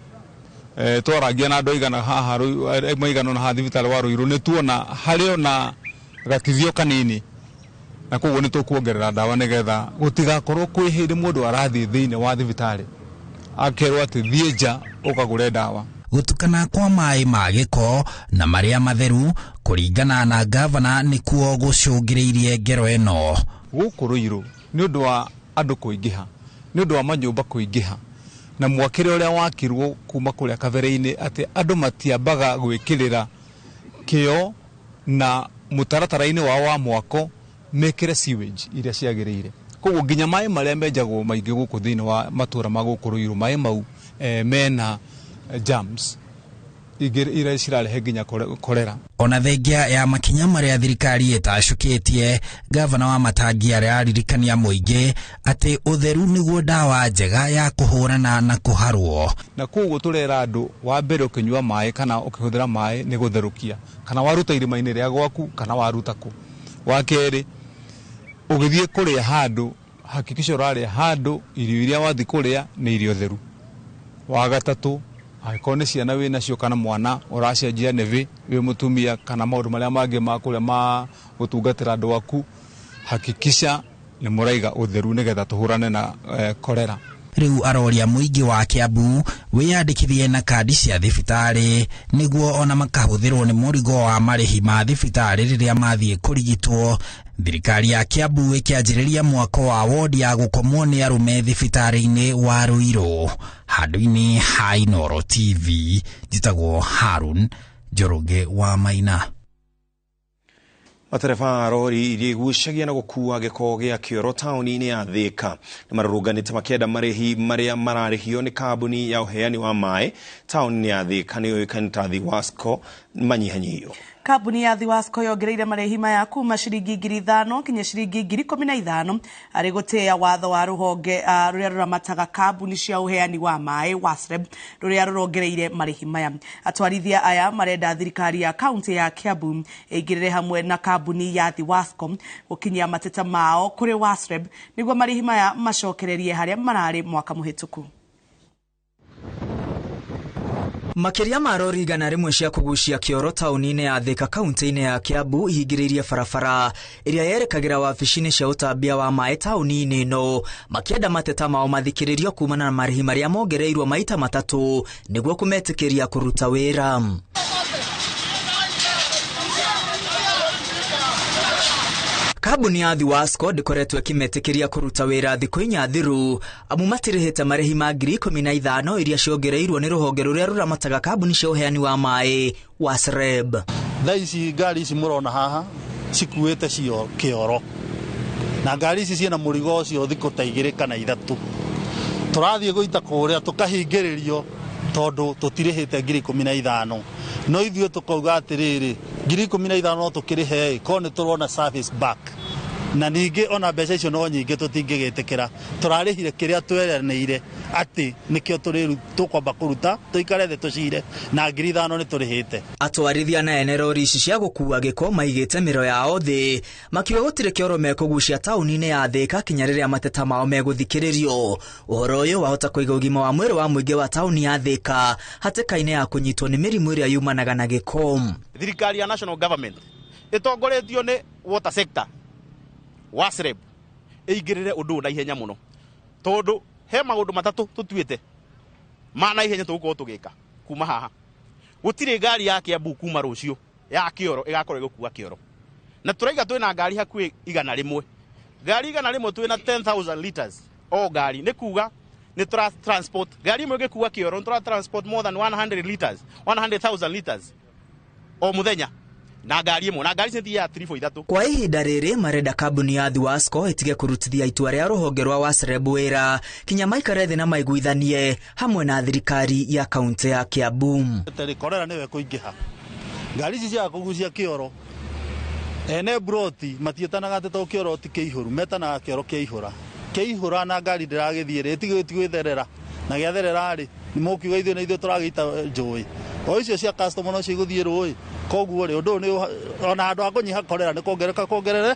Twarangia na andũ aigana haha maigana ona haha thibitarĩ wa Ruiru nĩ tuona harĩ ona gatithio kanini, na koguo nĩ tũkuongerera ndawa nĩgetha gũtigakorwo kwĩ hĩndĩ mũndũ arathiĩ thĩinĩ wa thibitarĩ akerwo atĩ thiĩ nja ũkagũre ndawa. Gũtukana kwa maĩ ma gĩko na marĩa matheru kũringana na gavana nĩkuo gũcũngĩrĩirie ngero ĩno. Gũkũ Ruiru nĩ ũndũ wa andũ kũingĩha, nĩ ũndũ wa manyũmba kũingĩha na mwakĩre ũrĩa wakirwo kuma kũrĩa kabere-inĩ atĩ andũ matiambaga gwĩkĩrĩra kĩo na mũtaratara-inĩ wao wa mwako mekĩre sewage iria ciagĩrĩire. Koguo nginya maĩ marĩa menjagwo maingĩ gũkũ thĩinĩ wa matũra ma gũkũ Ruiru maĩ mau mena germs iria cirarehe nginya korera. Ona thengia ya makinya marĩa thirikari ĩtacũkĩtie, gavana wa Matangi araririkania mũingĩ atĩ ũtheru nĩguo ndawa njega ya kũhũrana na kũharwo. Na koguo tũrera andũ wa mbere ũkĩnyua maĩ kana ũkĩhũthĩra maĩ nĩ gũtherũkia, kana waruta irima-inĩ rĩa gwaku kana waruta kũ. Wa kerĩ, ũgĩthiĩ kũrĩa handũ hakikisha ũrarĩa handũ irio iria wathiĩ kũrĩa nĩ irio theru. Wa gatatũ, angĩkorwo nĩ ciana wĩ nacio kana mwana ũracenjia nĩvĩ wĩ mũtumia kana maũndũ marĩa mangĩ ma kũrĩa ma gũtungatĩra andũ aku, hakikisha nĩ mũraiga ũtheru nĩgetha tũhũrane na korera. Rĩu aroria mũingĩ wa Kiambu wĩyandĩkithie na kandi cia thibitarĩ nĩguo ona makahũthĩrwo nĩ mũrigo wa marĩhi ma thibitarĩ rĩrĩa mathiĩ kũrigitwo. Thirikari ya Kiambu ĩkĩanjĩrĩria mwako wa wodi ya gũkomwo nĩ arũme thibitarĩ-inĩ wa Ruiru. Handũ-inĩ ha Inooro TV, njĩtagwo Harun Njoroge wa Maina. Matereba a rori iria igucagia na gũkua gĩko gĩa kĩoro taũni-inĩ ya Thika nĩ marũrũnganĩte makĩenda marĩhi marĩa mararĩhio nĩ kambuni ya ũheani wa maĩ taũni-inĩ ya Thika nĩyo yũĩkaine ta Thiwasco manyihanyihio. Kambuni ya Thiwasco yongereire marĩhi maya kuma ciringi 5,000 nginya ciringi 15,000 arĩ gũtĩĩa watho wa rũhonge rũrĩa rũramataga kambuni cia ũheani wa maĩ WASREB rũrĩa rũrongereire marĩhi maya. Atwarithia aya marenda thirikari ya kaunti ya Kiambu ĩingĩrĩre hamwe na kambuni ya Thiwasco gũkinyia mateta mao kũrĩ WASREB nĩguo marĩhi maya macokererie harĩa mararĩ mwaka mũhĩtũku. Makĩria ma rori 100 cia kũgucia kĩoro taũni-inĩ ya Thika kaunti-inĩ ya Kiambu ihingĩrĩirie barabara ĩrĩa yerekagĩra wabici-inĩ cia ũtambia wa maĩ taũni-inĩ ĩno, makĩenda mateta mao mathikĩrĩrio kumana na marĩhi marĩa mongereirwo maita matatũ nĩguo kũmetĩkĩria kũruta wĩra. Kambuni ya Thiwasco ndĩkoretwo ĩkĩmetĩkĩria kũruta wĩra thikũ inya thiru amu matirĩhĩte marĩhi ma 15,000 iria ciongereirwo nĩ rũhonge rũrĩa rũramataga kambuni cia ũheani wa maĩ WASREB. Thaa ici ngari ici mũrona haha cikuĩte cio kĩoro, na ngari ici ciĩna mũrigo ũcio thikũ ta 2 kana 3. Tũrathiĩ gũita kũrĩa tũkahingĩrĩrio tondũ tũtirĩhĩte 15,000. No ithuĩ tũkauga atĩrĩrĩ, 15,000 no tũkĩrĩhe korwo nĩ tũrona service back, na ningĩ ona mbeca icio no nyingĩ tũtingĩgĩtĩkĩra. Tũrarĩhire kĩrĩa tweranĩire atĩ nĩkĩo tũkwamba kũruta tũikare thĩ tũcire, na 5,000 nĩ tũrĩhĩte. Atwarithia na ene rori ici cia gũkua gĩko maigĩte mĩro yao thĩ makiuga gũtirĩ kĩoro mekũgucia taũni-inĩ ya Thika kinya rĩrĩa mateta mao megũthikĩrĩrio. Ũhoro ũyũ wahota kũiga ũgima wa mwĩrĩ wa mũingĩ wa taũni ya Thika hatĩka-inĩ ya kũnyitwo nĩ mĩrimũ ĩrĩa yumanaga na gĩko. Thirikari ya national government ĩtongoretio nĩ water sector WASREB ĩingĩrĩre ũndũ na ihenya mũno, tondũ he maũndũ matatũ tũtuĩte ma na ihenya tũgũkorwo tũgĩka kuma haha. Gũtirĩ ngari ya Kiambu kuma rũciũ ya kĩoro ĩgakorwo ĩgĩkua kĩoro, na tũraiga twĩna ngari hakuhĩ 100. Ngari 100 twĩna 10,000 liters o ngari, nĩ kuga nĩ tũra transport ngari ĩmwe ĩgĩkua kĩoro nĩ tũra transport more than 100 liters 100,000 liters o mũthenya na ngari ĩmwe, na ngari cithiaga 3 4 3. Kwa ihinda rĩrĩ marenda kambuni ya Thiwasco ĩtige kũrutithia itua rĩa rũhonge rwa WASREB wĩra kinya maikare thĩ na maiguithanie hamwe na thirikari ya kaunti ya Kiambu. Korera nĩwe kũingĩha ngari ici cia kũgucia kĩoro, ene broti matiĩtanaga atĩ to kĩoro ti kĩihũru, metanaga kĩoro kĩaihũra kĩaihũra, na ngari ndĩragĩthiĩ rĩ ĩtigwĩtherera, na gĩatherera rĩ nĩ mũkiuga ithuĩ na ithuĩ tũragĩita njũĩ o icio cia customer no cigũthiĩ rũĩ. Koguo rĩ ũndũ ũyũ ona handũ ha kũnyiha korera nĩ kuongerereka kuongerere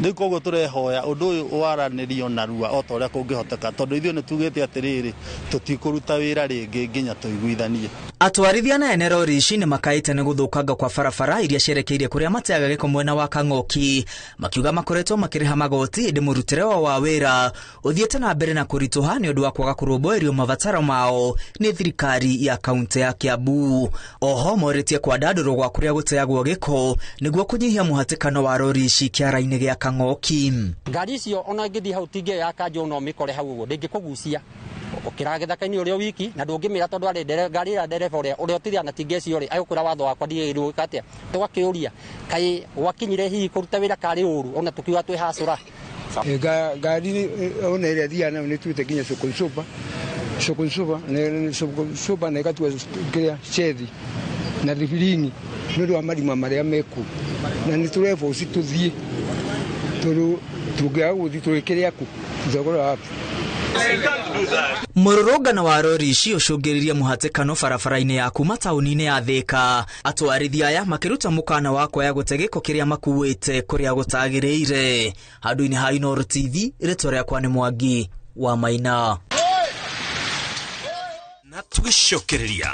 rĩu, koguo tũrehoya ũndũ ũyũ waranĩrio narua o ta ũrĩa kũngĩhoteka, tondũ ithuĩ nĩ tugĩte atĩrĩrĩ tũtikũruta wĩra rĩngĩ nginya tũiguithanie. Atwarithia na ene rori ici nĩ makaĩte nĩ gũthũkanga kwa barabara iria cierekeirie kũrĩa mateaga gĩko mwena wa Kang'oki, makiuga makoretwo makĩrĩha magoti ĩndĩ mũrutĩre wao wa wĩra ũthiĩte na mbere na kũritũha nĩ ũndũ wa kwaga kũrũmbũĩrio mabataro mao nĩ thirikari ya kaunti ya Kiambu. Oho morĩtie kwandandũrwo gwa kũrĩa gũteagwo gĩko nĩguo kũnyihia mũhatĩkano wa rori ici kĩara-inĩ gĩa Kang'oki. Ngari icio ona ingĩthiĩ hau tingĩoya kanjũ no mĩkore hau ũguo ndĩngĩkũgucia ũkĩraga gĩthaka-inĩ ũrĩa wiki, na ndũngĩmĩra tondũ arĩ ngari ĩrĩa ndereba ũrĩa ũtithia na tinga icio rĩ agũkwĩra watho wakwa ndigĩrĩirwo gwĩka atĩa. Tũgakĩũria kaĩ gwakinyire hihi kũruta wĩra karĩ ũru ona tũkiuga twĩ hacũra. Ngari ona ĩrĩa thiaga nayo nĩ tuĩte nginya Sokonsoba na ĩgatua kĩrĩa cethi na thibirini nĩ ũndũ wa marima marĩa mekuo, na nĩ tũreboci tũthiĩ tondũ tũngĩaga gũthiĩ tũrĩkĩrĩa kũ thogora waku. Mũrũrũngano wa rori ici ũcũngĩrĩrie mũhatĩkano barabara-inĩ ya kuma taũni-inĩ ya Thika. Atwarithia aya makĩruta mũkana wa kwaya gũte gĩko kĩrĩa makuĩte kũrĩa gũtagĩrĩire. Handũ-inĩ ha Inooro TV, rĩtwa rĩakwa nĩ Mwangi wa Maina. Na tũgĩcokereria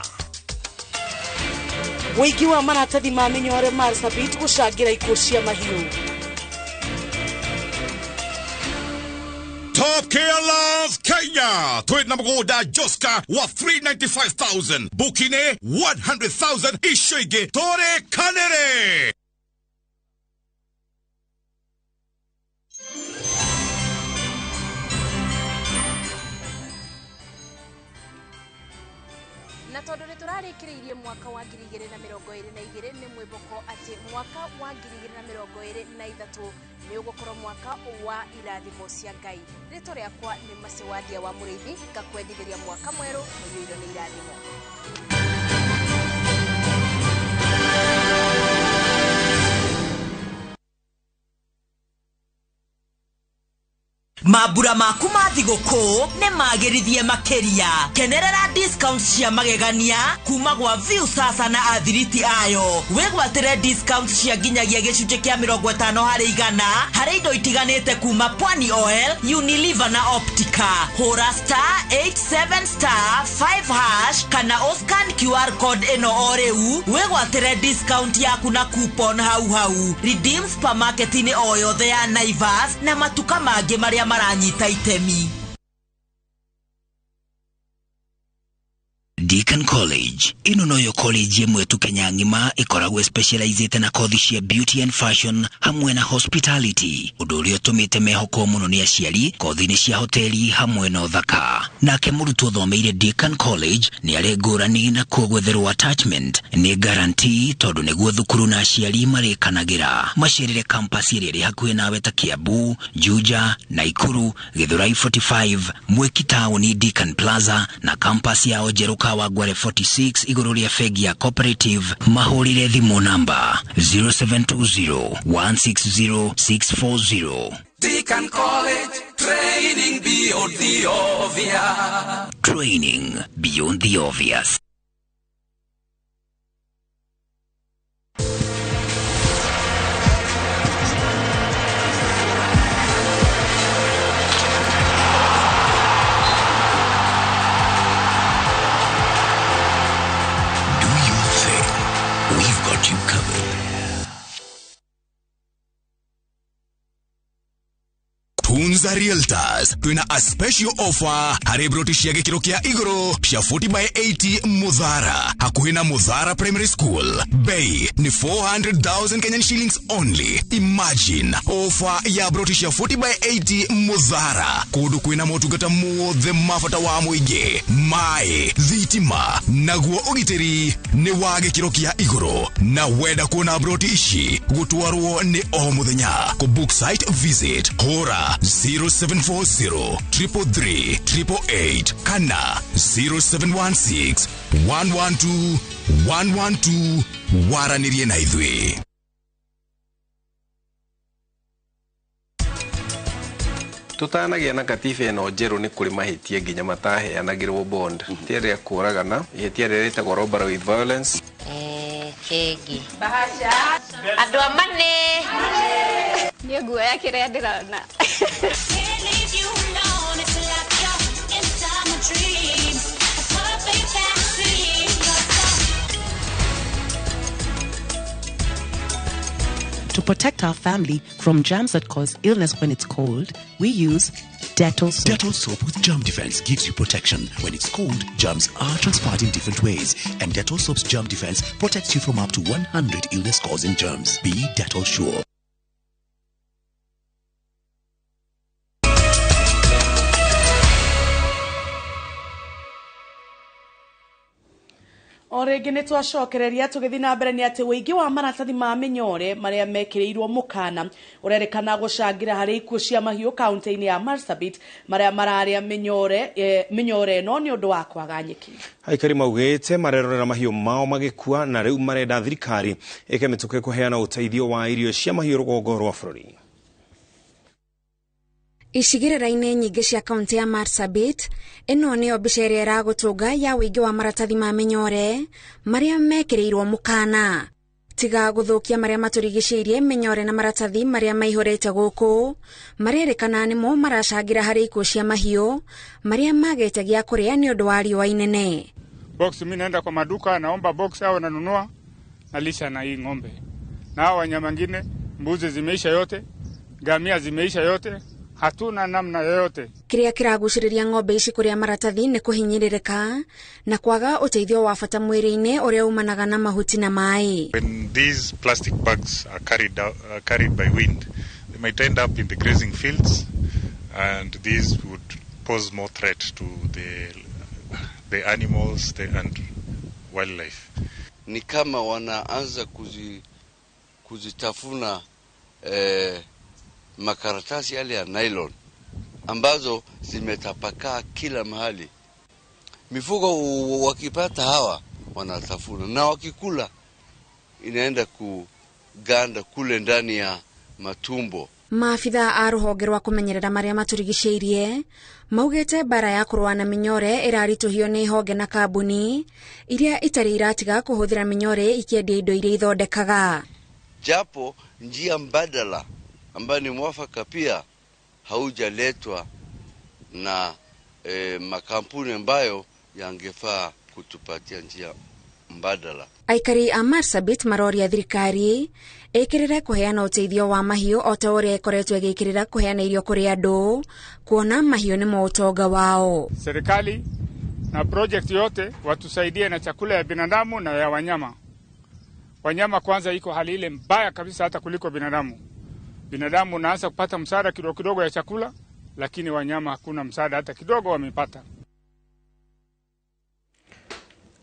Wĩingĩ wa maratathi ma mĩnyore Marsabit gũcangĩra ikuũ cia mahiũ. Top Care Love Kenya twina mugunda Joska wa 395,000 bukine 100,000 icio ingĩ tũrĩkanĩre. Na tondu nĩ tũrarĩkĩrĩirie mwaka wa 2022 nĩ mwĩboko atĩ mwaka wa 2023 nĩ ũgũkorwo mwaka wa irathimo cia Ngai. Rĩtwa rĩakwa nĩ Macewadia wa Mũrĩithi, ngakwendithĩria mwaka mwerũ mũiyũirwo nĩ irathimo. Mambura maku ma thigũkũ nĩ magĩrithie makĩria. Kenerera discount cia magegania kuma gwa Viusasa na athiriti ayo. Wĩgwatĩre discount cia nginyagia gĩcunjĩ kĩa 50% harĩ indo itiganĩte kuma Pwani Oil, Unilever na Optica. Hũra *87*5# kana ũscan QR code ĩno o rĩu wĩgwatĩre discount yaku na coupon hau hau. Redeem supermarket-inĩ o yothe ya Naivas na matuka mangĩ marĩa maranyita itemi. Deacon College ino noyo college ĩmwe tu Kenya ng'ima ĩkoragwo specializĩte na kothi cia beauty and fashion hamwe na hospitality, ũndũ ũrĩa ũtũmĩte mehokwo mũno nĩ aciari kothi-inĩ cia hoteli hamwe na ũthaka. Nake mũrutwo ũthomeire Deacon College nĩ arĩ ngũrani na kuo gwetherwo attachment nĩ guarantee tondũ nĩguo thukuru na aciari marĩkanagĩra. Macerere campus ĩrĩa ĩrĩ hakuhĩ nawe ta Kiambu, Juja, Naikuru, Githurai 45, Mwiki Town, Deacon Plaza na campus yao njerũ Kawangware 46 igũrũ rĩa bengi ya Cooperative. Mahũrĩre thimũ namba 0720 160 640. Deacon College, training beyond the obvious. Training beyond the obvious. You covered. Tunza Realtors twina a special offer harĩ broti cia gĩkĩro kĩa igũrũ cia 40 by 80 Muthara hakuhĩ na Muthara Primary School. Bei ni 400,000 Kenyan shillings only. Imagine offer ya broti cia 40 by 80 Muthara kũndũ kwĩna motungata mothe ma bata wa mũingĩ, maĩ, thitima naguo ũgitĩri nĩ wa gĩkĩro kĩa igũrũ. Na wenda kuona broti ici gũtwarwo nĩ o mũthenya. Kũ book site visit hũra 0740 333 888 kana 0716 112 112 waranĩrie na ithuĩ. Tutanagia na katiba ĩno njerũ nĩ kũrĩ mahĩtia nginya mataheanagĩrwo bond. Ihĩtia rĩa kũũragana, ihĩtia rĩrĩa rĩtagwo robbery with violence. Kĩngĩ bahasha andũ a mane niĩ nguoya kĩrĩa ndĩrona. To protect our family from germs that cause illness when it's cold, we use Dettol soap. Dettol soap with germ defense gives you protection. When it's cold, germs are transferred in different ways, and Dettol soap's germ defense protects you from up to 100 illness-causing germs. Be Dettol sure. O rĩngĩ nĩ twacokereria tũgĩthiĩ na mbere nĩ atĩ ũingĩ wa maratathi ma mĩnyore marĩa mekĩrĩirwo mũkana ũrerĩkana gũcangĩra harĩ ikuũ cia mahiũ kaunti-inĩ ya Marsabit marĩa mararĩa mĩnyore ĩno nĩ ũndũ wa kwaga nyeki. Aikari maugĩte marerorera mahiũ mao magĩkua na rĩu marenda thirikari ĩke mĩtũkĩ kũheana ũteithio wa irio cia mahiũ rũgongo rwa bũrũri. Icigĩrĩra-inĩ nyingĩ cia kaunti ya Marsabit ĩno nĩyo mbica ĩrĩa ĩragũtũnga ya ũingĩ wa maratathi ma mĩnyore marĩa mekĩrĩirwo mũkana. Tiga gũthũkia marĩa matũrigicĩirie, mĩnyore na maratathi marĩa maihũrĩte gũkũ marerĩkana nĩmo maracangĩra harĩ ikuũ cia mahiũ marĩa magĩte gĩa kũrĩa nĩ ũndũ wa riũa inene. Box mimi naenda kwa maduka naomba box au nanunua nalisha na hii ng'ombe. Na hao wanyama wengine mbuzi zimeisha yote, ngamia zimeisha yote. Hatuna namna yoyote. Kĩrĩa kĩragucĩrĩria ng'ombe ici kũrĩa maratathi nĩ kũhinyĩrĩrĩka na kwaga ũteithio wa bata mwĩrĩ-inĩ ũrĩa umanaga na mahuti na maĩ. When these plastic bags are carried by wind, they might end up in the grazing fields, and these would pose more threat to the animals and wildlife. Ni kama wanaanza kuzitafuna makaratasi yale ya nylon ambazo zimetapakaa kila mahali. Mifugo wakipata hawa wanatafuna, na wakikula inaenda kuganda kule ndani ya matumbo. Maabitha a rũhonge rwa kũmenyerera marĩa matũrigicĩirie maugĩte mbara ya kũrũa na mĩnyore ĩraritũhio nĩ honge na kambuni iria itarĩ iratiga kũhũthĩra mĩnyore ikĩendia indo iria ithondekaga. Japo njia mbadala ambayo ni mwafaka pia haujaletwa na makampuni ambayo yangefaa kutupatia njia mbadala. Aikari a Marsabit maroria thirikari ĩkĩrĩre kũheana ũteithio wa mahiũ o ta ũrĩa ĩkoretwo ĩgĩkĩrĩra kũheana irio kũrĩ andũ, kuona mahiũ nĩmo ũtonga wao. Serikali na project yote watusaidie na chakula ya binadamu na ya wanyama. Wanyama kwanza iko hali ile mbaya kabisa hata kuliko binadamu. Binadamu unaanza kupata msaada kidogo kidogo ya chakula, lakini wanyama hakuna msaada hata kidogo wamepata.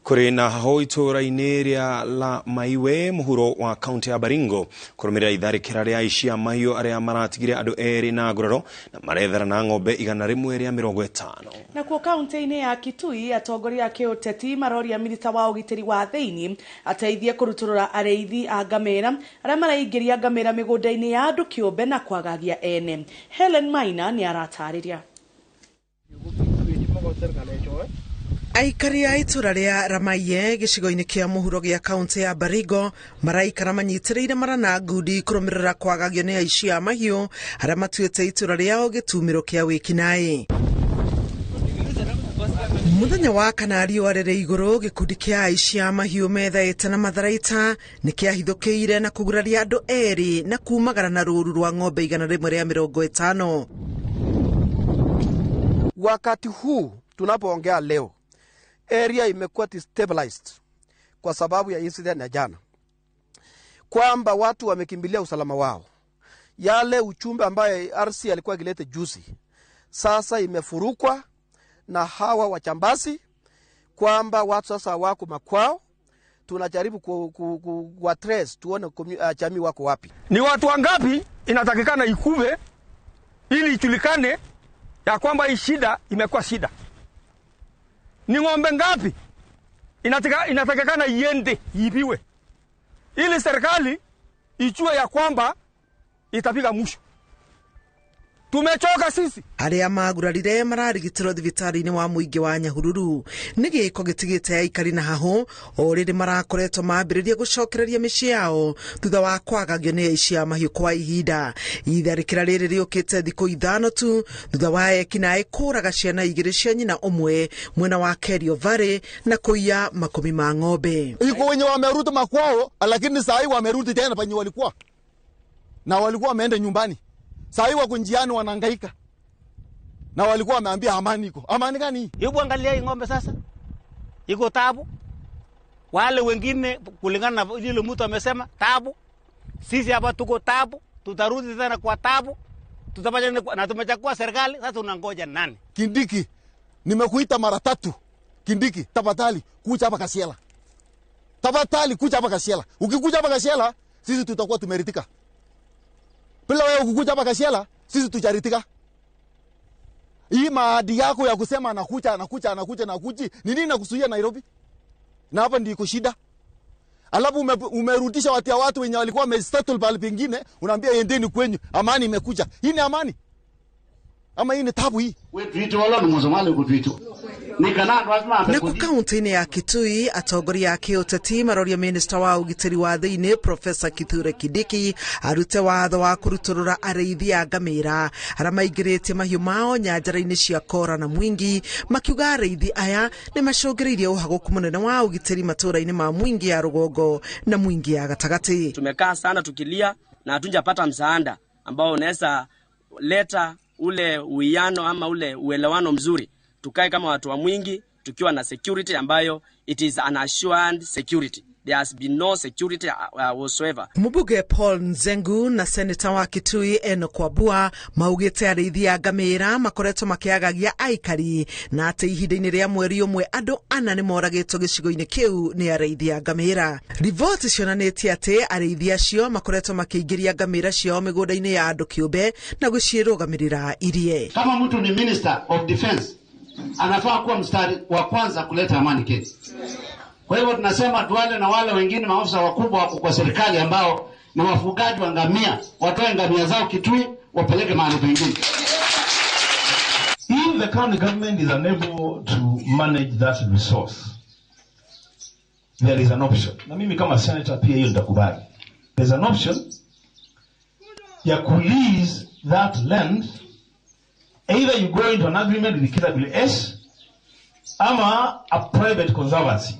Kũrĩ na hahũ itũũra-inĩ rĩa La Maiwe mũhuro wa kaunti ya Baringo kũrũmĩrĩra itharĩkĩra rĩa aici a mahiũ arĩa maratigire andũ erĩ na nguraro na marethara na ng'ombe 150. Nakuo kaunti-inĩ ya Kitui atongoria a kĩũteti maroria minista wa ũgitĩri wa thĩinĩ ateithie kũrutũrũra arĩithi a ngamĩra arĩa maraingĩria ngamĩra mĩgũnda-inĩ ya andũ kĩũmbe na kwagagia ene. Helen Maina nĩ aratarĩria. Aikari a itũra rĩa Ramaiye gĩcigo-inĩ kĩa mũhuro gĩa kaunti ya Baringo maraikara manyitĩrĩire marana ngundi kũrũmĩrĩra kwagagio nĩ aici a mahiũ arĩa matuĩte itũra rĩao gĩtumĩro kĩa wĩkinaĩ. Mũthenya wa kana riũa rĩrĩ igũrũ gĩkundi kĩa aici a mahiũ methaĩte na matharaita nĩ kĩahithũkĩire na kũguraria andũ erĩ na kumagara na rũũru rwa ng'ombe 150. Wakati huu tunapoongea leo, area imekuwa destabilized kwa sababu ya incident ya jana, kwamba watu wamekimbilia usalama wao. Yale uchumbe ambaye RC alikuwa akileta juzi sasa imefurukwa na hawa wachambasi, kwamba watu sasa wako makwao. Tunajaribu ku trace tuone jamii wako wapi. Ni watu wangapi inatakikana ikuve ili ijulikane ya kwamba hii shida imekuwa shida. Ni ng'ombe ngapi inatakikana iende iibiwe ili serikali ijue ya kwamba itapiga mwisho. Tumechoka sisi. Arĩa magurarire mararigitĩrwo thibitarĩ-inĩ wa mũingĩ wa Nyahururu nĩ gĩko gĩtigĩte aikari na hahũ o rĩrĩ marakoretwo mambĩrĩria gũcokereria mĩciĩ yao thutha wa kwagagio nĩ aici a mahiũ kwa ihinda. Itharĩkĩra rĩrĩ rĩũkĩte thikũ 5 tu thutha wa ekinaĩ kũraga ciana 2 cia nyina ũmwe mwena wa Kerio Valley na kũiya makũmi ma ng'ombe. Iko wenye wamerudi makwao, lakini saa hii wamerudi tena penye walikuwa na walikuwa wameenda nyumbani. Saa hii wako njiani wanahangaika. Na walikuwa wameambia amani iko. Amani gani? Hebu angalia hii ng'ombe sasa. Iko taabu. Wale wengine kulingana na ile mtu amesema taabu. Sisi hapa tuko taabu, tutarudi tena kwa taabu. Tutafanya na tumechagua serikali, sasa tunangoja nani? Kindiki, nimekuita mara 3. Kindiki, tafadhali kuja hapa Kasiela. Tafadhali kuja hapa Kasiela. Ukikuja hapa Kasiela, sisi tutakuwa tumeritika. Bila wewe kukuja hapa Kasiela, sisi tujaritika. Hii maadi yako ya kusema anakuja anakuja anakuja anakuji, ni nini nakusuia Nairobi? Na hapa ndiko shida. Alafu umerudisha watia watu wenye walikuwa wamesettle pale pengine, unaambia endeni kwenyu, amani imekuja. Hii ni amani? Ama hii ni tabu hii? Na ku kaunti-inĩ ya Kitui atongoria a kĩũteti maroria minista wa ũgitĩri wa thĩinĩ Profesa Kithure Kindiki arute watho wa kũrutũrũra arĩithi a ngamĩra arĩa maingĩrĩtie mahiũ mao nyanjara-inĩ cia Kora na Mwingi, makiuga arĩithi aya nĩ macũngĩrĩirie ũhagũku mũnene wa ũgitĩri matũũra-inĩ ma Mwingi ya rũgongo na Mwingi ya gatagatĩ. Tumekaa sana tukilia na hatujapata msaada ambao unaweza leta ule uwiano ama ule uelewano mzuri, tukae kama watu wa Mwingi tukiwa na security ambayo it is an assured security. There has been no security whatsoever. Mũmbunge Paul Nzengu na seneta wa Kitui Enoch Wambua maugĩte arĩithi a ngamĩra makoretwo makĩagagia aikari na atĩ ihinda-inĩ rĩa mweri ũmwe andũ ana nĩ moragĩtwo gĩcigo-inĩ kĩu nĩ arĩithi a ngamĩra. Riboti cionanĩtie atĩ arĩithi acio makoretwo makĩingĩria ngamĩra ciao mĩgũnda-inĩ ya andũ kĩũmbe na gũciĩrũgamĩrĩra irie. Kama mtu ni minister of defense anafaa kuwa mstari wa kwanza kuleta amani Kenya. Kwa hivyo tunasema tuwale na wale wengine maafisa wakubwa wako kwa serikali ambao ni wafugaji wa ngamia, watoe ngamia zao Kitui wapeleke mahali pengine. If the county government is unable to manage that resource, there is an option. Na mimi kama senator pia hiyo nitakubali. There's an option ya kulease that land. Either you go into an agreement with KWS ama a private conservancy.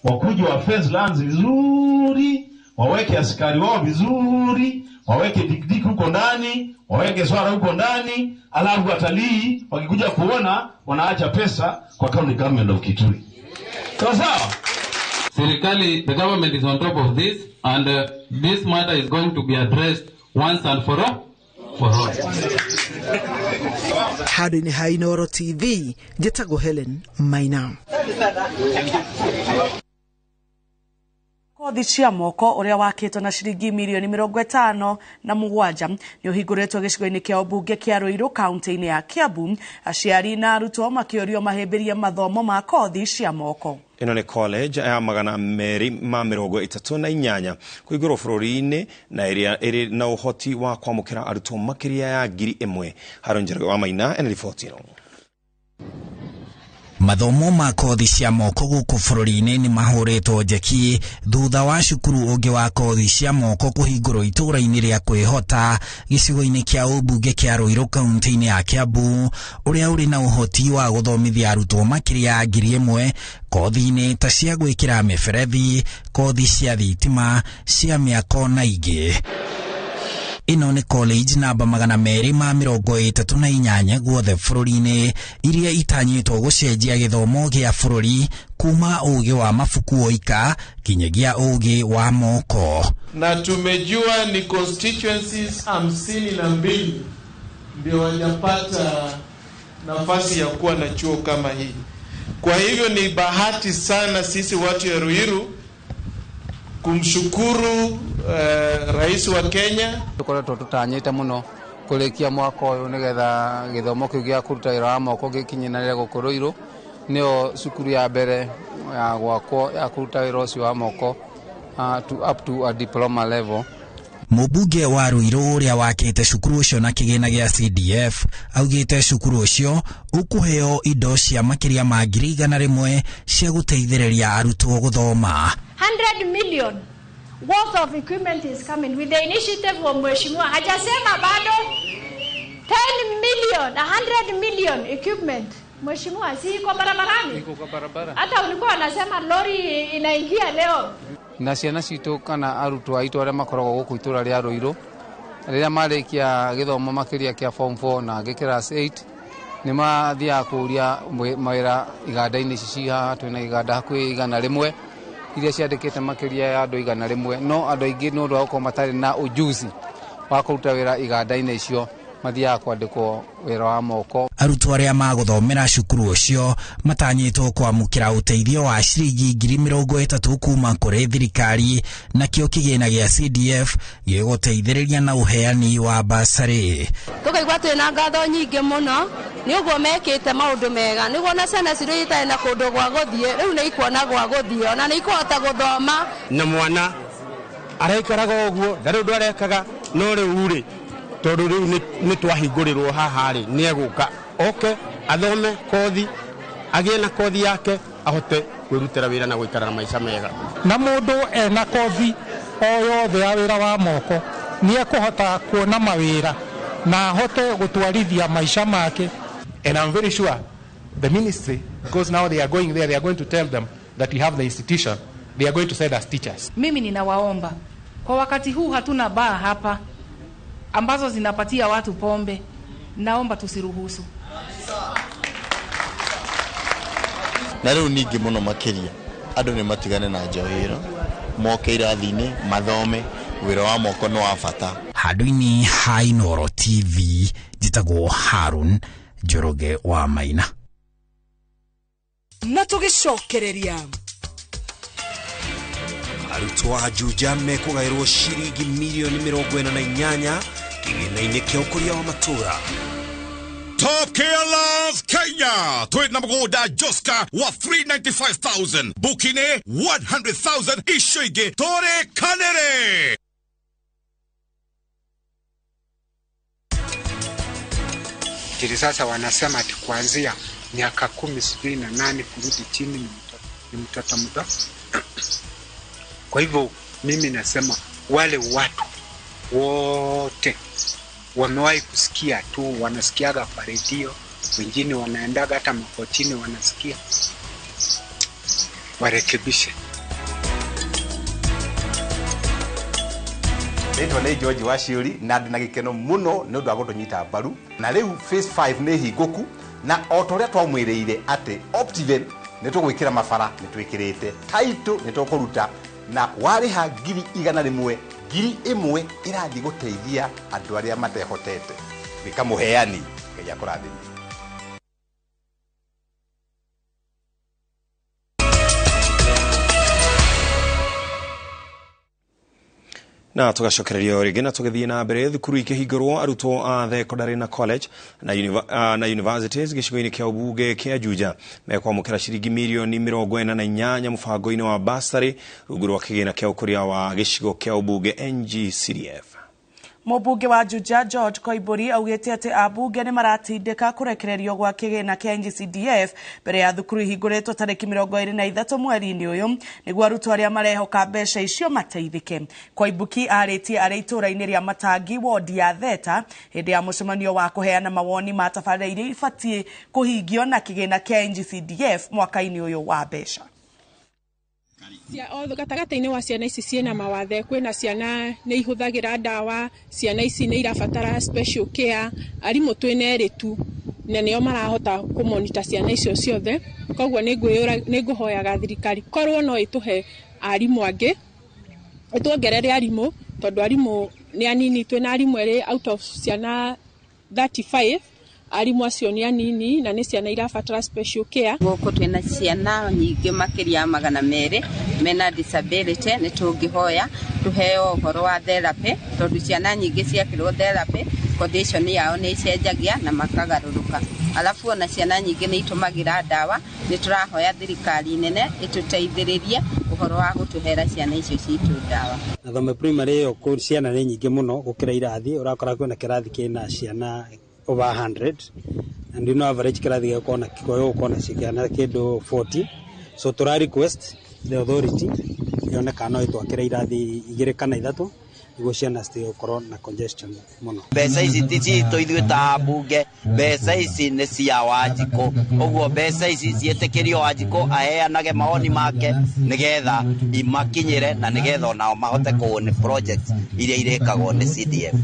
Wakuje wa fence lands vizuri, waweke askari wao vizuri, waweke dikdiki huko ndani, waweke swara huko ndani, alafu watalii wakikuja kuona wanaacha pesa kwa county government of Kitui. Sawa sawa? Serikali, the government is on top of this, and this matter is going to be addressed once and for all. Handũ-inĩ ha Inooro TV, njĩtagwo Helen Maina. Kothi cia moko ũrĩa wakĩtwo na ciringi mirioni 57 nĩ ũhingũrĩtwo gĩcigo-inĩ kĩa ũmbunge kĩa Ruiru kaunti-inĩ ya Kiambu. Aciari na arutwo makĩũrio mahĩmbĩrie mathomo ma kothi cia moko. Ĩno nĩ college ya 238 kũhingũrwo bũrũri-inĩ na ĩrĩa ĩrĩ na ũhoti wa kwamũkĩra arutwo makĩria ya 1000. Haron Njoroge wa Maina ena riboti ĩno. Mathomo ma kothi cia moko gũkũ bũrũri-inĩ nĩ mahũrĩtwo njeki thutha wa cukuru ũngĩ wa kothi cia moko kũhingũrwo itũũra-inĩ rĩa Kwĩhota gĩcigo-inĩ kĩa ũmbunge kĩa Ruiru kaunti-inĩ ya Kiambu, ũrĩa ũrĩ na ũhoti wa gũthomithia arutwo makĩria ya 1000 kothi-inĩ ta cia gwĩkĩra mĩberethi, kothi cia thitima, cia mĩako na ingĩ. Ĩno nĩ college namba 238 guothe bũrũri-inĩ iria itanyĩtwo gũcenjia gĩthomo gĩa bũrũri kuma ũgĩ wa mabuku oika kinyagia ũgĩ wa moko. Na tumejua ni constituencies 52 ndio wajapata nafasi ya kuwa na chuo kama hii. Kwa hivyo ni bahati sana sisi watu ya Ruiru kumshukuru rais wa Kenya. Tukoretwo tutanyite muno kurikia mwaka uyu nigetha githomo kiu gia kuruta wira wa moko gikinyanire guku Ruiru. Nio cukuru ya mbere ya gwakwo ya kuruta wira ucio wa moko to up to a diploma level. Mũmbunge wa Ruiru ũrĩa wakĩte cukuru ũcio na kĩgĩna gĩa CDF augĩte cukuru ũcio ũkũheo indo cia makĩria ma 100,000 cia gũteithĩrĩria arutwo gũthoma. 100 million worth of equipment is coming with the initiative wa mheshimiwa hajasema bado. 10 million, 100 million equipment. Mheshimiwa, si iko barabarani? Iko kwa barabara. Hata ulikuwa unasema lori inaingia leo. Na ciana citũ kana arutwo aitũ arĩa makoragwo gũkũ itũra rĩa Ruiru rĩrĩa marĩkia gĩthomo makĩria kĩa form 4 na angĩ class 8 nĩ mathiaga kũria mawĩra iganda-inĩ ici ci haha. Twĩna iganda hakuhĩ 100 iria ciandĩkĩte makĩria ya andũ 100, no andũ aingĩ nĩ ũndũ wa gũkorwo matarĩ na ujuzi wa kũruta wĩra iganda-inĩ icio mathiaga kwandĩkwo wĩra wa moko. Arutwo arĩa magũthomera cukuru ũcio matanyĩtwo kwamũkĩra ũteithio wa ciringi 30,000 kuma kũrĩ thirikari, nakĩo kĩgĩna gĩa CDF gĩgũteithĩrĩria na ũheani wa basarĩ. Tũkaigua twĩna ngatho nyingĩ mũno nĩ ũguo mekĩte maũndũ mega, nĩguo na ciana citũ itarĩ na kũndũ gwa gũthiĩ rĩu nĩ ikuona gwa gũthiĩ, ona nĩ ikũhota gũthoma. Na mwana araikaraga ũguo ndarĩ ũndũ arekaga, no rĩu rĩ tondũ rĩu nĩ twahingũrĩrwo haha rĩ nĩ egũka oke athome kothi, agĩe na kothi yake ahote kwĩrutĩra wĩra na gũikara na maica mega. Na mũndũ ena kothi o yothe ya wĩra wa moko nĩ ekũhota kuona mawĩra na ahote gũtwarithia maica make. And I'm very sure the ministry, because now they are going there, they are going to tell them that we have the institution, they are going to send us teachers. Mimi ninawaomba kwa wakati huu hatuna baa hapa ambazo zinapatia watu pombe. Naomba tusiruhusu. Na rĩu ningĩ mũno makĩria andũ nĩ matigane na njohi ĩno moke irathi-inĩ mathome wĩra wa moko nĩ wa bata. Handũ-inĩ ha Inooro TV njĩtagwo Harun Njoroge wa Maina. Na tũgĩcokereria arutwo a Juja mekũgaĩrwo ciringi mirioni 48 kĩgĩna-inĩ kĩa ũkũria wa matũũra. Top Killers Kenya twina mũgũnda Joska wa 395,000 bukine 100,000 icio ingĩ tũrĩkanĩre. Tiri sasa wanasema ati kuanzia miaka 10 sijui na 8 kurudi chini ni mtoto mdogo. Kwa hivyo mimi nasema wale watu wote wamewahi kusikia tu, wanasikiaga kwa redio, wengine wanaendaga hata makotini wanasikia, warekebishe. Rĩtwa nĩ George Waciũri na ndĩ na gĩkeno mũno nĩ ũndũ wa gũtũnyita mbaru na rĩu phase 5 nĩ hingũku na o ta ũrĩa twamwĩrĩire atĩ Optiven nĩ tũgwĩkĩra mabara nĩ twĩkĩrĩte title nĩ tũkũruta na warĩha 100,000 1,000 ĩrathiĩ gũteithia andũ arĩa matehotete gĩka mũheani Ngai akũrathime. Na tugacokereria rĩngĩ na tũgĩthiĩ na mbere thukuru ikĩhingũrwo arutwo a thekondarĩ na college na universities gĩcigo-inĩ kĩa ũmbunge kĩa Juja mekwamũkĩra ciringi mirioni 48 mũbango-inĩ wa bursary rungu rwa kĩgĩna kĩa ũkũria wa gĩcigo kĩa ũmbunge NGCDF. Mũmbunge wa Juja George Koimburi augĩte atĩ ambunge nĩ maratindĩka kũrekererio gwa kĩgĩna kĩa NGCDF mbere ya thukuru ihingũrĩtwo tarĩki 23 mweri-inĩ ũyũ nĩguo arutwo arĩa marehoka mbeca icio mateithĩke. Koimbuki arĩtie arĩ itũũra-inĩ rĩa Matangi wodi ya Theta hĩndĩ ya mũcemanio wa kũheana mawoni ma tabarĩra iria ibatiĩ kũhingio na kĩgĩna kĩa NGCDF mwaka-inĩ ũyũ wa mbeca. Gatagatĩ-inĩ wa ciana ici ciĩna mawathe, kwĩna ciana nĩ ihũthagĩra ndawa, ciana ici nĩ irabatara special care, arimũ twĩna erĩ tu na nĩo marahota kũmonita ciana icio ciothe. Koguo nĩ ngũhoyaga thirikari korwo no ĩtũhe arimũ angĩ, ĩtuongerere arimũ tondũ arimũ nĩ anini, twĩna arimũ erĩ out of ciana 35, arimũ acio nĩ anini na nĩ ciana irabatara special care. Gũkũ twĩna ciana nyingĩ makĩria 200 mena disability, nĩ tũngĩhoya tũheo ũhoro wa therapy tondũ ciana nyingĩ ciakĩrwo therapy condition yao nĩ icenjagia na makagarũrũka. Alafu ona ciana nyingĩ nĩ itũmagĩra ndawa, nĩ tũrahoya thirikari nene ĩtũteithĩrĩrie ũhoro wa gũtũhera ciana icio citũ ndawa. Na thome primary ĩyo kũ ciana nĩ nyingĩ mũno gũkĩra irathi, ũrakora kwĩna kĩrathi kĩna ciana over 100 and you know average kĩrathi gĩgũkorwo gũkorwo ciana kĩndũ 40, so tũra request the authority yone kana no ĩtwakĩre irathi 2 kana 3 nĩguo ciana citigakorwo na congestion mũno. Mbeca ici ti citũ ithuĩ ta ambunge, mbeca ici nĩ cia Wanjikũ, ũguo mbeca ici ciĩtĩkĩrio Wanjikũ aheanage mawoni make nĩgetha imakinyĩre na nĩgetha onao mahote kũwon project iria irĩkagwo nĩ CDF.